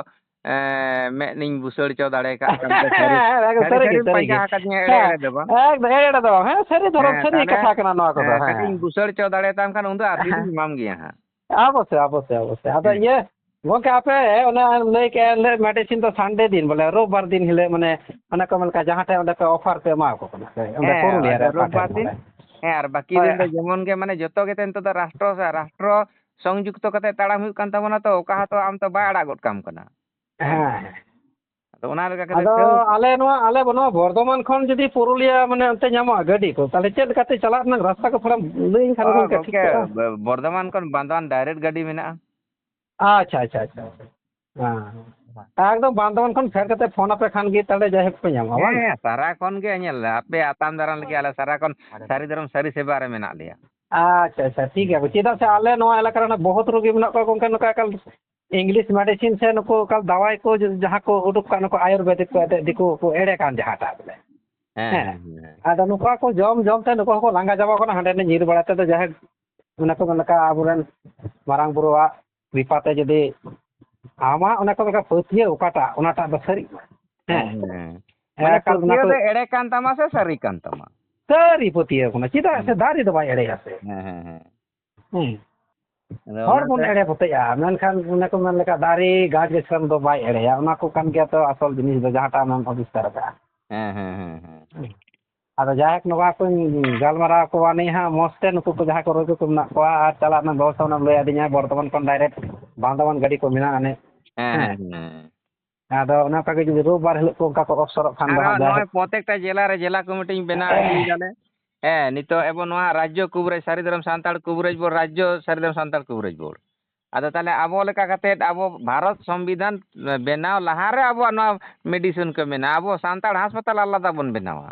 ᱮᱸ, ᱢᱮᱫ ᱤᱧ ᱵᱩᱥᱟᱹᱲ ᱦᱚᱪᱚ ᱫᱟᱲᱮ ᱠᱟᱜ ᱠᱟᱱ ᱛᱮ ᱥᱟᱹᱨᱤ, ᱦᱮᱸ, ᱦᱮᱸ, ᱥᱟᱹᱨᱤ ᱥᱟᱹᱨᱤ ᱥᱟᱹᱨᱤ ᱜᱮ, ᱜᱮᱢ ᱥᱟᱹᱨᱤ ᱯᱟᱸᱡᱟ ᱜᱮ᱾ ᱟᱠᱟᱫᱤᱧᱟ, ᱮᱲᱮ ᱦᱮᱸ, ᱮᱲᱮ ᱫᱚ ᱵᱟᱝ᱾ ᱮᱠᱫᱚᱢ ᱮᱲᱮ ᱮᱲᱮ ᱫᱚ ᱵᱟᱝ᱾ ᱦᱮᱸ, ᱥᱟᱹᱨᱤ ᱫᱷᱚᱨᱚᱢ ᱦᱮᱸ, ᱥᱟᱹᱨᱤ ᱛᱟᱦᱞᱮ, ᱠᱟᱛᱷᱟ ᱠᱟᱱᱟ ᱱᱚᱣᱟ ᱠᱚᱫᱚ᱾ ᱦᱮᱸ, ᱦᱮᱸ᱾ ᱠᱟᱹᱴᱤᱡ ᱤᱧ ᱵᱩᱥᱟᱹᱲ ᱦᱚᱪᱚ ᱫᱟᱲᱮᱭᱟᱛᱟᱢ ᱠᱷᱟᱱ ᱩᱱ ᱫᱚ ᱟᱨ ᱦᱮᱸ᱾ ᱡᱩᱫᱤᱧ ᱮᱢᱟᱢ ᱜᱮᱭᱟ ᱦᱟᱸᱜ᱾ ᱚᱵᱚᱥᱥᱳᱭ, ᱚᱵᱚᱥᱥᱳᱭ, ᱚᱵᱚᱥᱥᱳᱭ᱾ ᱟᱫᱚ ᱦᱮᱸ᱾ ᱤᱭᱟᱹ, ᱜᱚᱝᱠᱮ, ᱟᱯᱮ ᱚᱱᱮ ᱞᱟᱹᱭ ᱠᱮᱜᱼᱟ, ᱦᱤᱞᱳᱜ ᱢᱮᱰᱤᱥᱤᱱ ᱫᱚ ᱥᱟᱱᱰᱮ ᱫᱤᱱ, ᱵᱚᱞᱮ, ᱨᱳᱵᱵᱟᱨ ᱫᱤᱱ ᱦᱤᱞᱳᱜ, ᱢᱟᱱᱮ, ᱚᱱᱮ ᱠᱚ ᱢᱮᱱ ᱞᱮᱠᱟ, ᱡᱟᱦᱟᱸ ᱴᱷᱮᱱ ᱚᱸᱰᱮ ᱯᱮ ᱚᱯᱷᱟᱨ ᱯᱮ ᱮᱢᱟ ᱠᱚ ᱠᱟᱱᱟ, ᱥᱮ ᱚᱸᱰᱮ ᱦᱮᱸ, ᱯᱩᱨᱩᱞᱤᱭᱟᱹ ᱨᱮ ᱟᱫᱚ ᱚᱠᱟ ᱨᱳᱵᱵᱟᱨ ᱴᱷᱮᱱ ᱫᱤᱱ᱾ ᱵᱚᱞᱮ? ᱦᱮᱸ, ᱟᱨ ᱵᱟᱹᱠᱤ ᱦᱳᱭ᱾ ᱫᱤᱱ ᱫᱚ ᱡᱮᱢᱚᱱ ᱜᱮ, ᱢᱟᱱᱮ, ᱡᱚᱛᱚ ᱜᱮ ᱛᱚ ᱱᱤᱛᱚᱜ ᱫᱚ ᱨᱟᱥᱴᱨᱚ ᱥᱮ ᱨᱟᱥᱴᱨᱚ ᱥᱚᱝᱡᱩᱠᱛᱚ ᱠᱟᱛᱮ ᱛᱟᱲᱟᱢ ᱦᱩᱭᱩᱜ ᱠᱟᱱ ᱛᱟᱵᱚᱱᱟ ᱛᱚ, ᱚᱠᱟ ᱦᱚᱸᱛᱚ ᱟᱢ ᱛᱚ ᱵᱟᱭ ᱟᱲᱟᱜ ᱜᱚᱫ ᱠᱟᱢ ᱠᱟᱱᱟ᱾ ᱦᱮᱸ᱾ ᱦᱮᱸ᱾ ᱟᱫᱚ ᱚᱱᱟ ᱞᱮᱠᱟ ᱠᱟᱛᱮ ᱟᱫᱚ ᱛᱟᱹᱣ ᱟᱞᱮ ᱱᱚᱣᱟ, ᱟᱞᱮ ᱱᱚᱣᱟ ᱵᱚᱨᱫᱷᱚᱢᱟᱱ ᱠᱷᱚᱱ ᱡᱩᱫᱤ ᱯᱩᱨᱩᱞᱤᱭᱟᱹ, ᱢᱟᱱᱮ, ᱚᱱᱛᱮ ᱧᱟᱢᱚᱜᱼᱟ ᱜᱟᱹᱰᱤ ᱠᱚ, ᱛᱟᱦᱞᱮ ᱪᱮᱫ ᱞᱮᱠᱟᱛᱮ ᱪᱟᱞᱟᱜ ᱨᱮᱱᱟᱜ ᱨᱟᱥᱛᱟ ᱠᱚ ᱛᱷᱚᱲᱟᱢ ᱞᱟᱹᱭᱟᱹᱧ ᱠᱷᱟᱱ ᱚ, ᱜᱚᱝᱠᱮ ᱴᱷᱤᱠ ᱜᱚᱝᱠᱮ, ᱠᱚᱜᱼᱟ? ᱵᱚ-, ᱵᱚᱨᱫᱷᱚᱢᱟᱱ ᱠᱷᱚᱱ ᱵᱟᱸᱫᱷᱣᱟᱱ ᱰᱟᱭᱨᱮᱠᱴ ᱜᱟᱹᱰᱤ ᱢᱮᱱᱟᱜᱼᱟ᱾ ᱟᱪᱪᱷᱟ, ᱟᱪᱪᱷᱟ, ᱟᱪᱪᱷᱟ, ᱟᱪᱪᱷᱟ᱾ ᱦᱮᱸ᱾ ᱮᱠᱫᱚᱢ ᱵᱟᱸᱫᱷᱣᱟᱱ ᱠᱷᱚᱱ ᱯᱷᱮᱰ ᱠᱟᱛᱮ ᱯᱷᱳᱱ ᱟᱯᱮ ᱠᱷᱟᱱ ᱜᱮ ᱛᱟᱦᱞᱮ ᱡᱟᱭᱦᱳᱠ ᱯᱮ ᱧᱟᱢᱟ, ᱵᱟᱝ? ᱦᱮᱸ, ᱥᱟᱨᱟ ᱠᱷᱚᱱ ᱜᱮ ᱧᱮᱞ ᱞᱮ, ᱟᱯᱮ ᱟᱛᱟᱝ ᱫᱟᱨᱟᱢ ᱞᱟᱹᱜᱤᱫ ᱟᱞᱮ ᱥᱟᱨᱟ ᱠᱷᱚᱱ ᱥᱟᱹᱨᱤ ᱫᱷᱚᱨᱚᱢ ᱥᱟᱹᱨᱤ ᱥᱮᱵᱟ ᱨᱮ ᱢᱮᱱᱟᱜ ᱞᱮᱭᱟ᱾ ᱟᱪᱪᱷᱟ, ᱟᱪᱪᱷᱟ, ᱴᱷᱤᱠ ᱜᱮᱭᱟ᱾ ᱪᱮᱫᱟᱜ ᱥᱮ ᱟᱞᱮ ᱱᱚᱣᱟ ᱮᱞᱟᱠᱟ ᱨᱮ ᱚᱱᱟ ᱵᱚᱦᱩᱛ ᱨᱳᱜᱤ ᱢᱮᱱᱟᱜ ᱠᱚᱣᱟ ᱜᱚᱝᱠᱮ, ᱱᱚᱝᱠᱟ ᱮᱠᱟᱞ English medicine ᱥᱮ ᱱᱩᱠᱩ ᱮᱠᱟᱞ ᱫᱟᱣᱟᱭ ᱠᱚ ᱡᱟᱦᱟᱸ ᱠᱚ ᱩᱰᱩᱠ ᱠᱟᱜ, ᱱᱩᱠᱩ ᱟᱭᱩᱨᱵᱮᱫᱤᱠ ᱠᱚ ᱮᱱᱛᱮᱫ ᱫᱤᱠᱩ ᱠᱚ ᱮᱲᱮ ᱠᱟᱱ ᱡᱟᱦᱟᱸᱴᱟᱜ ᱵᱚᱞᱮ᱾ ᱦᱮᱸ, ᱦᱮᱸ᱾ ᱦᱮᱸ, ᱦᱮᱸ, ᱦᱮᱸ᱾ ᱟᱫᱚ ᱱᱩᱠᱩ ᱠᱚ ᱡᱚᱢ ᱡᱚᱢ ᱛᱮ ᱱᱩᱠᱩ ᱦᱚᱸᱠᱚ ᱞᱟᱸᱜᱟ ᱪᱟᱵᱟ ᱠᱟᱱᱟ, ᱦᱟᱸᱰᱮ ᱱᱟᱰᱮ ᱧᱤᱨ ᱵᱟᱲᱟ ᱛᱮᱫᱚ᱾ ᱡᱟᱭᱦᱳᱠ, ᱚᱱᱟ ᱠᱚ ᱢᱮᱱ ᱞᱮᱠᱟ ᱟᱵᱚᱨᱮᱱ ᱢᱟᱨᱟᱝ ᱵᱩᱨᱩᱣᱟᱜ ᱠᱨᱤᱯᱟ ᱛᱮ ᱡᱩᱫᱤ ᱟᱢᱟᱜ ᱚᱱᱟ ᱠᱚ ᱞᱮᱠᱟ ᱯᱟᱹᱛᱭᱟᱹᱣ ᱚᱠᱟᱴᱟᱜ, ᱚᱱᱟᱴᱟᱜ ᱫᱚ ᱥᱟᱹᱨᱤᱜ ᱢᱟ᱾ ᱦᱮᱸ᱾ ᱦᱮᱸ, ᱦᱮᱸ᱾ ᱢᱟᱱᱮ ᱮᱠᱟᱞ ᱚᱱᱟ ᱯᱟᱹᱛᱭᱟᱹᱣ ᱠᱚ ᱫᱚ ᱮᱲᱮ ᱠᱟᱱ ᱛᱟᱢᱟ ᱥᱮ ᱥᱟᱹᱨᱤ ᱠᱟᱱ ᱛᱟᱢᱟ? ᱥᱟᱹᱨᱤ ᱯᱟᱹᱛᱭᱟᱹᱣ ᱠᱟᱱᱟ, ᱪᱮᱫᱟᱜ ᱥᱮ ᱦᱮᱸ᱾ ᱫᱟᱨᱮ ᱫᱚ ᱵᱟᱭ ᱮᱲᱮᱭᱟ ᱥᱮ᱾ ᱦᱮᱸ, ᱦᱮᱸ, ᱦᱮᱸ᱾ ᱦᱮᱸ᱾ ᱟᱫᱚ ᱦᱚᱲ ᱵᱚᱱ ᱚᱱᱟᱛᱮ ᱮᱲᱮ ᱯᱚᱛᱮᱜᱼᱟ, ᱢᱮᱱᱠᱷᱟᱱ ᱚᱱᱮ ᱠᱚ ᱢᱮᱱ ᱞᱮᱠᱟ, ᱫᱟᱨᱮ, ᱜᱟᱪ ᱜᱟᱪᱷᱞᱟᱢ ᱫᱚ ᱵᱟᱭ ᱮᱲᱮᱭᱟ, ᱚᱱᱟ ᱠᱚ ᱠᱟᱱ ᱜᱮᱭᱟ ᱛᱚ ᱟᱥᱚᱞ ᱡᱤᱱᱤᱥ ᱫᱚ, ᱡᱟᱦᱟᱸᱴᱟᱜ ᱟᱢᱮᱢ ᱟᱵᱤᱥᱠᱟᱨ ᱟᱠᱟᱫᱼᱟ᱾ ᱦᱮᱸ, ᱦᱮᱸ, ᱦᱮᱸ, ᱦᱮᱸ᱾ ᱟᱫᱚ ᱡᱟᱭᱦᱳᱠ, ᱱᱚᱣᱟ ᱠᱚᱧ ᱜᱟᱞᱢᱟᱨᱟᱣ ᱠᱚᱣᱟ ᱱᱤᱭᱟᱹ ᱦᱟᱸᱜ ᱢᱚᱡᱽ ᱛᱮ, ᱱᱩᱠᱩ ᱠᱚ ᱡᱟᱦᱟᱸᱭ ᱠᱚ ᱨᱳᱜᱤ ᱠᱚ ᱢᱮᱱᱟᱜ ᱠᱚᱣᱟ, ᱟᱨ ᱪᱟᱞᱟᱜ ᱨᱮᱱᱟᱜ ᱵᱮᱵᱚᱥᱛᱷᱟ ᱚᱱᱟᱢ ᱞᱟᱹᱭ ᱟᱹᱫᱤᱧᱟ, ᱵᱚᱨᱫᱷᱚᱢᱟᱱ ᱠᱷᱚᱱ ᱰᱟᱭᱨᱮᱠᱴ ᱵᱟᱸᱫᱷᱣᱟᱱ ᱜᱟᱹᱰᱤ ᱠᱚ ᱢᱮᱱᱟᱜᱼᱟ ᱟᱹᱱᱤᱡ᱾ ᱦᱮᱸ, ᱦᱮᱸ, ᱦᱮᱸ᱾ ᱦᱮᱸ᱾ ᱟᱫᱚ ᱚᱱᱟ ᱚᱱᱠᱟ ᱜᱮ ᱡᱩᱫᱤ ᱨᱳᱵ ᱵᱟᱨ ᱦᱤᱞᱳᱜ ᱠᱚ ᱚᱱᱠᱟ ᱠᱚ ᱚᱯᱥᱚᱨᱚᱜ ᱠᱷᱟᱱ ᱫᱚ ᱟᱨᱚ ᱦᱟᱸᱜ ᱱᱚᱜᱼᱚᱭ ᱡᱟᱭᱦᱳᱠ᱾ ᱯᱨᱚᱛᱮᱠᱴᱟ ᱡᱮᱞᱟ ᱨᱮ ᱡᱮᱞᱟ ᱠᱚᱢᱤᱴᱤᱧ ᱵᱮᱱᱟᱣ ᱤᱫᱤᱭᱮᱫᱟ ᱞᱮ᱾ ᱦᱮᱸ, ᱱᱤᱛᱚᱜ ᱮᱵᱚ ᱱᱚᱣᱟ ᱨᱟᱡᱽᱡᱚ ᱠᱩᱵᱨᱟᱹᱡᱽ, ᱥᱟᱹᱨᱤ ᱫᱷᱚᱨᱚᱢ ᱥᱟᱱᱛᱟᱲ ᱠᱩᱵᱨᱟᱹᱡᱽ ᱵᱳᱨᱰ, ᱨᱟᱡᱽᱡᱚ ᱥᱟᱹᱨᱤ ᱫᱷᱚᱨᱚᱢ ᱥᱟᱱᱛᱟᱲ ᱠᱩᱵᱨᱟᱹᱡᱽ ᱵᱳᱨᱰ᱾ ᱟᱫᱚ ᱛᱟᱦᱚᱞᱮ ᱟᱵᱚ ᱞᱮᱠᱟ ᱠᱟᱛᱮᱫ ᱟᱵᱚ ᱵᱷᱟᱨᱚᱛ ᱥᱚᱝᱵᱤᱫᱷᱟᱱ ᱵᱮᱱᱟᱣ ᱞᱟᱦᱟᱨᱮ ᱟᱵᱚᱣᱟᱜ ᱱᱚᱣᱟ ᱢᱮᱰᱤᱥᱤᱱ ᱠᱚ ᱢᱮᱱᱟᱜᱼᱟ, ᱟᱵᱚ ᱥᱟᱱᱛᱟᱲ ᱦᱟᱥᱯᱟᱛᱟᱞ ᱟᱞᱟᱫᱟ ᱵᱚᱱ ᱵᱮᱱᱟᱣᱟ᱾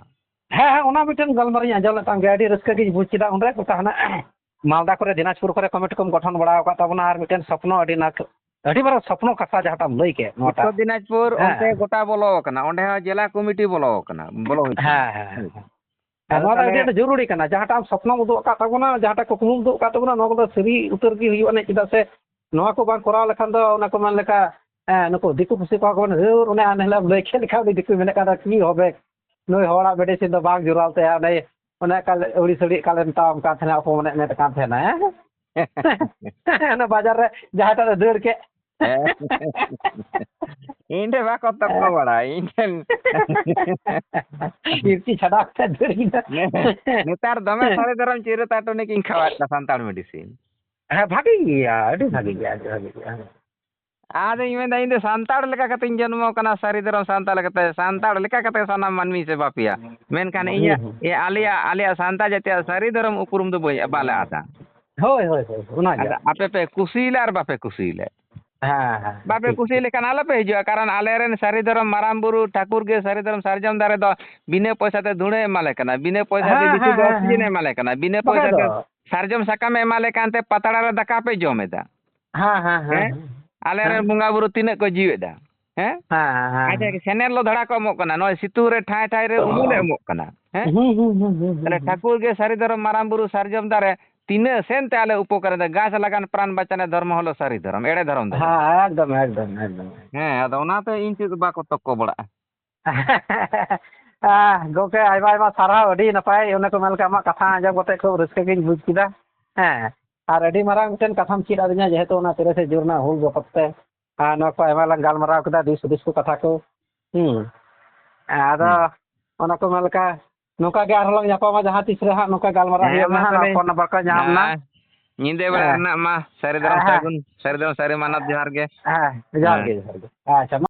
ᱦᱮᱸ, ᱦᱮᱸ, ᱚᱱᱟ ᱢᱤᱫᱴᱮᱱ ᱜᱟᱞᱢᱟᱨᱟᱣ ᱤᱧ ᱟᱸᱡᱚᱢ ᱞᱮᱫ ᱛᱟᱢ ᱜᱮ, ᱟᱹᱰᱤ ᱨᱟᱹᱥᱠᱟᱹ ᱜᱤᱧ ᱵᱩᱡᱽ ᱠᱮᱫᱟ᱾ ᱚᱸᱰᱮ ᱜᱚᱴᱟ ᱦᱟᱱᱟ ᱢᱟᱞᱫᱟ ᱠᱚᱨᱮ, ᱫᱤᱱᱟᱡᱽᱯᱩᱨ ᱠᱚᱨᱮ ᱠᱚᱢᱤᱴᱤ ᱠᱚᱢ ᱜᱚᱴᱷᱚᱱ ᱵᱟᱲᱟ ᱟᱠᱟᱫ ᱛᱟᱵᱚᱱᱟ, ᱟᱨ ᱢᱤᱫᱴᱮᱱ ᱥᱚᱯᱱᱚ, ᱟᱹᱰᱤ ᱱᱟᱜ, ᱟᱹᱰᱤ ᱢᱟᱨᱟᱝ ᱥᱚᱯᱱᱚ ᱠᱟᱛᱷᱟ ᱡᱟᱦᱟᱸᱴᱟᱢ ᱞᱟᱹᱭ ᱠᱮᱫ, ᱱᱚᱣᱟᱴᱟᱜ᱾ ᱩᱛᱛᱚᱨ ᱫᱤᱱᱟᱡᱽᱯᱩᱨ ᱦᱮᱸ᱾ ᱚᱱᱛᱮ ᱜᱚᱴᱟ ᱵᱚᱞᱚ ᱟᱠᱟᱱᱟ, ᱚᱸᱰᱮ ᱦᱚᱸ ᱡᱮᱞᱟ ᱠᱚᱢᱤᱴᱤ ᱵᱵᱚᱞᱚ ᱟᱠᱟᱱᱟ, ᱵᱚᱞᱚ ᱦᱩᱭ ᱟᱠᱟᱱᱟ᱾ ᱦᱮᱸ, ᱦᱮᱸ, ᱦᱮᱸ᱾ ᱟᱫᱚ ᱱᱚᱣᱟ ᱫᱚ ᱟᱹᱰᱤ ᱛᱟᱦᱚᱞᱮ ᱟᱸᱴ ᱡᱚᱨᱩᱨᱤ ᱠᱟᱱᱟ, ᱡᱟᱦᱟᱸᱴᱟᱜ ᱟᱢ ᱥᱚᱯᱱᱚᱢ ᱩᱫᱩᱜ ᱟᱠᱟᱫ ᱛᱟᱵᱚᱱᱟ, ᱡᱟᱦᱟᱸᱴᱟᱜ ᱠᱩᱠᱢᱩᱢ ᱩᱫᱩᱜ ᱟᱠᱟᱫ ᱛᱟᱵᱚᱱᱟ, ᱱᱚᱣᱟ ᱠᱚᱫᱚ ᱥᱟᱹᱨᱤ ᱩᱛᱟᱹᱨ ᱜᱮ ᱦᱩᱭᱩᱜᱼᱟ ᱱᱤᱡ, ᱪᱮᱫᱟᱜ ᱥᱮ ᱱᱚᱣᱟ ᱠᱚ ᱵᱟᱝ ᱠᱚᱨᱟᱣ ᱞᱮᱠᱷᱟᱱ ᱫᱚ ᱚᱱᱟ ᱠᱚ ᱢᱮᱱ ᱞᱮᱠᱟ, ᱦᱮᱸ, ᱱᱩᱠᱩ ᱫᱤᱠᱩ ᱯᱩᱥᱤ ᱠᱚᱦᱚᱸ ᱠᱚ ᱢᱮᱱᱟ, "ᱦᱟᱹᱨ, ᱚᱱᱮ ᱟᱱ ᱦᱤᱞᱳᱜ ᱮᱢ ᱞᱟᱹᱭ ᱠᱮᱫ ᱞᱮᱠᱟ ᱩᱱᱤ ᱫᱤᱠᱩᱭ ᱢᱮᱱᱮᱫ ᱠᱟᱱ ᱫᱚ ᱠᱤ ᱦᱚᱵᱮ, ᱱᱩᱭ ᱦᱚᱲᱟᱜ ᱢᱮᱰᱤᱥᱤᱱ ᱫᱚ ᱵᱟᱝ ᱡᱚᱨᱟᱣ ᱛᱟᱭᱟ, ᱚᱱᱮ, ᱚᱱᱮ ᱚᱠᱟ ᱟᱹᱣᱲᱤ ᱥᱟᱹᱲᱤ ᱚᱠᱟ ᱞᱮ ᱢᱮᱛᱟᱣᱟᱢ ᱠᱟᱱ ᱛᱟᱦᱮᱱᱟ, ᱚᱠᱚᱭ ᱢᱮᱱᱮᱫ ᱠᱟᱱ ᱛᱟᱦᱮᱱᱟ, ᱦᱮᱸ?" ᱚᱱᱟ ᱵᱟᱡᱟᱨ ᱨᱮ ᱡᱟᱦᱟᱸᱭ ᱴᱟᱜ ᱮ ᱫᱟᱹᱲ ᱠᱮᱫ᱾ ᱦᱮᱸ᱾ ᱤᱧ ᱴᱷᱮᱱ ᱵᱟᱠᱚ ᱛᱚᱠᱚ ᱵᱟᱲᱟᱭ, ᱤᱧ ᱴᱷᱮᱱ᱾ ᱠᱤᱨᱪᱤ ᱪᱷᱟᱰᱟᱣ ᱠᱟᱛᱮ ᱫᱟᱹᱲ ᱠᱮᱫᱟ᱾ ᱱᱮᱛᱟᱨ ᱫᱚᱢᱮ ᱥᱟᱹᱨᱤ ᱫᱷᱚᱨᱚᱢ ᱪᱤᱨᱟᱹ ᱛᱟᱴᱚᱱᱤᱠ ᱤᱧ ᱠᱷᱟᱣᱟᱭᱮᱫ ᱠᱚᱣᱟ ᱥᱟᱱᱛᱟᱲ ᱢᱮᱰᱤᱥᱤᱱ᱾ ᱦᱮᱸ, ᱵᱷᱟᱜᱤ ᱜᱮᱭᱟ, ᱟᱹᱰᱤ ᱵᱷᱟᱜᱤ ᱜᱮᱭᱟ, ᱟᱹᱰᱤ ᱵᱷᱟᱜᱤ ᱜᱮᱭᱟ᱾ ᱟᱫᱚᱧ ᱢᱮᱱᱫᱟ, ᱤᱧ ᱫᱚ ᱥᱟᱱᱛᱟᱲ ᱞᱮᱠᱟ ᱠᱟᱛᱮᱧ ᱡᱚᱱᱢᱚ ᱠᱟᱱᱟ, ᱥᱟᱹᱨᱤ ᱫᱷᱚᱨᱚᱢ ᱥᱟᱱᱛᱟᱲ ᱞᱮᱠᱟᱛᱮ, ᱥᱟᱱᱛᱟᱲ ᱞᱮᱠᱟ ᱠᱟᱛᱮ ᱥᱟᱱᱟᱢ ᱢᱟᱹᱱᱢᱤ ᱥᱮᱵᱟ ᱯᱮᱭᱟ᱾ ᱢᱮᱱᱠᱷᱟᱱ ᱦᱩᱸ, ᱤᱧᱟᱹᱜ, ᱦᱩᱸ᱾ ᱤᱭᱟᱹ, ᱟᱞᱮᱭᱟᱜ, ᱟᱞᱮᱭᱟᱜ ᱥᱟᱱᱛᱟᱲ ᱡᱟᱹᱛᱤᱭᱟᱜ ᱥᱟᱹᱨᱤ ᱫᱷᱚᱨᱚᱢ ᱩᱯᱨᱩᱢ ᱫᱚ ᱵᱟᱹᱧ, ᱵᱟᱞᱮ ᱟᱫᱟ᱾ ᱦᱳᱭ, ᱦᱳᱭ, ᱦᱳᱭ, ᱚᱱᱟᱜᱮ᱾ ᱟᱫᱚ ᱟᱯᱮ ᱯᱮ ᱠᱩᱥᱤᱭᱮᱱ ᱟᱨ ᱵᱟᱯᱮ ᱠᱩᱥᱤᱭᱮᱱ᱾ ᱦᱮᱸ, ᱦᱮᱸ, ᱵᱟᱯᱮ ᱴᱷᱤᱠ, ᱠᱩᱥᱤ ᱴᱷᱤᱠ᱾ ᱞᱮᱠᱷᱟᱱ ᱟᱞᱚᱯᱮ ᱦᱤᱡᱩᱜᱼᱟ, ᱠᱟᱨᱚᱱ ᱟᱞᱮᱨᱮᱱ ᱥᱟᱹᱨᱤ ᱫᱷᱚᱨᱚᱢ ᱢᱟᱨᱟᱝ ᱵᱩᱨᱩ ᱴᱷᱟᱹᱠᱩᱨ ᱜᱮ ᱥᱟᱹᱨᱤ ᱫᱷᱚᱨᱚᱢ ᱥᱟᱨᱡᱚᱢ ᱫᱟᱨᱮ ᱫᱚ ᱵᱤᱱᱟᱹ ᱯᱚᱭᱥᱟ ᱛᱮ ᱫᱷᱩᱬᱟᱹ ᱮᱢᱟᱞᱮ ᱠᱟᱱᱟ, ᱵᱤᱱᱟᱹ ᱯᱚᱭᱥᱟ ᱛᱮ ᱦᱮᱸ, ᱵᱮᱥᱤ ᱦᱮᱸ, ᱫᱚ ᱦᱮᱸ, ᱚᱠᱥᱤᱡᱮᱱ ᱦᱮᱸ᱾ ᱮᱢᱟᱞᱮ ᱠᱟᱱᱟ, ᱵᱤᱱᱟᱹ ᱵᱟᱠᱷᱟᱡ ᱯᱚᱭᱥᱟ ᱫᱚ᱾ ᱛᱮ ᱥᱟᱨᱡᱚᱢ ᱥᱟᱠᱟᱢᱮ ᱮᱢᱟᱞᱮ ᱠᱟᱱᱛᱮ ᱯᱟᱛᱲᱟ ᱨᱮ ᱫᱟᱠᱟ ᱯᱮ ᱡᱚᱢ ᱮᱫᱟ᱾ ᱦᱮᱸ, ᱦᱮᱸ, ᱦᱮᱸ, ᱦᱮᱸ? ᱦᱮᱸ᱾ ᱟᱞᱮᱨᱮᱱ ᱦᱮᱸ᱾ ᱵᱚᱸᱜᱟ ᱵᱩᱨᱩ ᱛᱤᱱᱟᱹᱜ ᱠᱚ ᱡᱤᱣᱮᱫᱼᱟ? ᱦᱮᱸ? ᱦᱮᱸ, ᱦᱮᱸ, ᱦᱮᱸ, ᱟᱪᱪᱷᱟ, ᱦᱮᱸ᱾ ᱥᱮᱱᱮᱨ ᱞᱚᱫᱷᱲᱟ ᱠᱚ ᱮᱢᱚᱜ ᱠᱟᱱᱟ, ᱱᱚᱜᱼᱚᱭ ᱥᱤᱛᱩᱝ ᱨᱮ ᱴᱷᱟᱭ ᱴᱷᱟᱭ ᱨᱮ ᱩᱢᱩᱞᱮ ᱮᱢᱚᱜ ᱠᱟᱱᱟ᱾ ᱦᱮᱸ? ᱦᱩᱸ, ᱦᱩᱸ, ᱦᱩᱸ, ᱦᱩᱸ, ᱦᱩᱸ, ᱛᱟᱦᱞᱮ ᱦᱩᱸ᱾ ᱴᱷᱟᱹᱠᱩᱨ ᱜᱮ ᱥᱟᱹᱨᱤ ᱫᱷᱚᱨᱚᱢ ᱢᱟᱨᱟᱝ ᱵᱩᱨᱩ ᱥᱟᱨᱡᱚᱢ ᱫᱟᱨᱮ ᱛᱤᱱᱟᱹᱜ ᱥᱮᱱ ᱛᱮ ᱟᱞᱮ ᱩᱯᱚᱠᱟᱨ ᱮᱫᱟ, ᱜᱟᱪᱷ ᱞᱟᱜᱟᱱ ᱯᱨᱟᱱ ᱵᱟᱪᱟᱱᱮ ᱫᱷᱚᱨᱢᱚ ᱦᱚᱞᱚ ᱥᱟᱹᱨᱤ ᱫᱷᱚᱨᱚᱢ, ᱮᱲᱮ ᱫᱷᱚᱨᱚᱢ ᱫᱚ ᱵᱟᱝ᱾ ᱦᱮᱸ, ᱮᱠᱫᱚᱢ, ᱮᱠᱫᱚᱢ, ᱮᱠᱫᱚᱢ᱾ ᱦᱮᱸ, ᱟᱫᱚ ᱚᱱᱟᱛᱮ ᱤᱧ ᱪᱮᱫ ᱵᱟᱠᱚ ᱛᱚᱠᱚ ᱵᱟᱲᱟᱜᱼᱟ᱾ ᱟᱦ, ᱜᱚᱢᱠᱮ, ᱟᱭᱢᱟ ᱟᱭᱢᱟ ᱥᱟᱨᱦᱟᱣ, ᱟᱹᱰᱤ ᱱᱟᱯᱟᱭ᱾ ᱚᱱᱮ ᱠᱚ ᱢᱮᱱ ᱞᱮᱠᱟ, ᱟᱢᱟᱜ ᱠᱟᱛᱷᱟ ᱟᱸᱡᱚᱢ ᱠᱟᱛᱮ ᱠᱷᱩᱵ ᱨᱟᱹᱥᱠᱟᱹ ᱜᱤᱧ ᱵᱩᱡᱽ ᱠᱮᱫᱟ᱾ ᱦᱮᱸ, ᱟᱨ ᱟᱹᱰᱤ ᱢᱟᱨᱟᱝ ᱢᱤᱫᱴᱮᱱ ᱠᱟᱛᱷᱟᱢ ᱪᱮᱫ ᱟᱹᱫᱤᱧᱟ, ᱡᱮᱦᱮᱛᱩ ᱚᱱᱟ ᱛᱤᱨᱤᱥᱮ ᱡᱩᱱ ᱨᱮᱱᱟᱜ ᱦᱩᱞ ᱵᱟᱵᱚᱫ ᱛᱮ᱾ ᱟᱨ ᱱᱚᱣᱟ ᱠᱚ ᱟᱭᱢᱟ ᱞᱟᱝ ᱜᱟᱞᱢᱟᱨᱟᱣ ᱠᱮᱫᱟ, ᱫᱤᱥ ᱦᱩᱫᱤᱥ ᱠᱚ ᱠᱟᱛᱷᱟ ᱠᱚ᱾ ᱦᱩᱸ᱾ ᱟᱫᱚ ᱦᱩᱸ᱾ ᱚᱱᱟ ᱠᱚ ᱢᱮᱱ ᱞᱮᱠᱟ, ᱱᱚᱝᱠᱟ ᱜᱮ ᱟᱨᱦᱚᱸ ᱞᱟᱝ ᱧᱟᱯᱟᱢᱟ ᱡᱟᱦᱟᱸ ᱛᱤᱥ ᱨᱮ ᱦᱟᱸᱜ, ᱱᱚᱝᱠᱟ ᱜᱟᱞᱢᱟᱨᱟᱣ ᱦᱮᱸ, ᱦᱩᱭᱩᱜ ᱢᱟ ᱢᱟ ᱦᱟᱸᱜ, ᱛᱟᱦᱞᱮ᱾ ᱯᱷᱳᱱ ᱱᱟᱢᱵᱟᱨ ᱠᱚ ᱧᱟᱢ ᱱᱟ᱾ ᱦᱮᱸ, ᱧᱤᱫᱟᱹ ᱵᱮᱲᱟ ᱦᱮᱸ᱾ ᱨᱮᱱᱟᱜ ᱢᱟ ᱥᱟᱹᱨᱤ ᱫᱷᱚᱨᱚᱢ ᱦᱮᱸ, ᱦᱮᱸ᱾ ᱥᱟᱹᱜᱩᱱ, ᱥᱟᱹᱨᱤ ᱫᱷᱚᱨᱚᱢ ᱥᱟᱹᱨᱤ ᱢᱟᱱᱚᱛ ᱡᱚᱦᱟᱨ ᱜᱮ᱾ ᱦᱮᱸ, ᱡᱚᱦᱟᱨ ᱦᱮᱸ᱾ ᱜᱮ, ᱡᱚᱦᱟᱨ ᱜᱮ᱾ ᱟᱪᱪᱷᱟ, ᱢᱟ᱾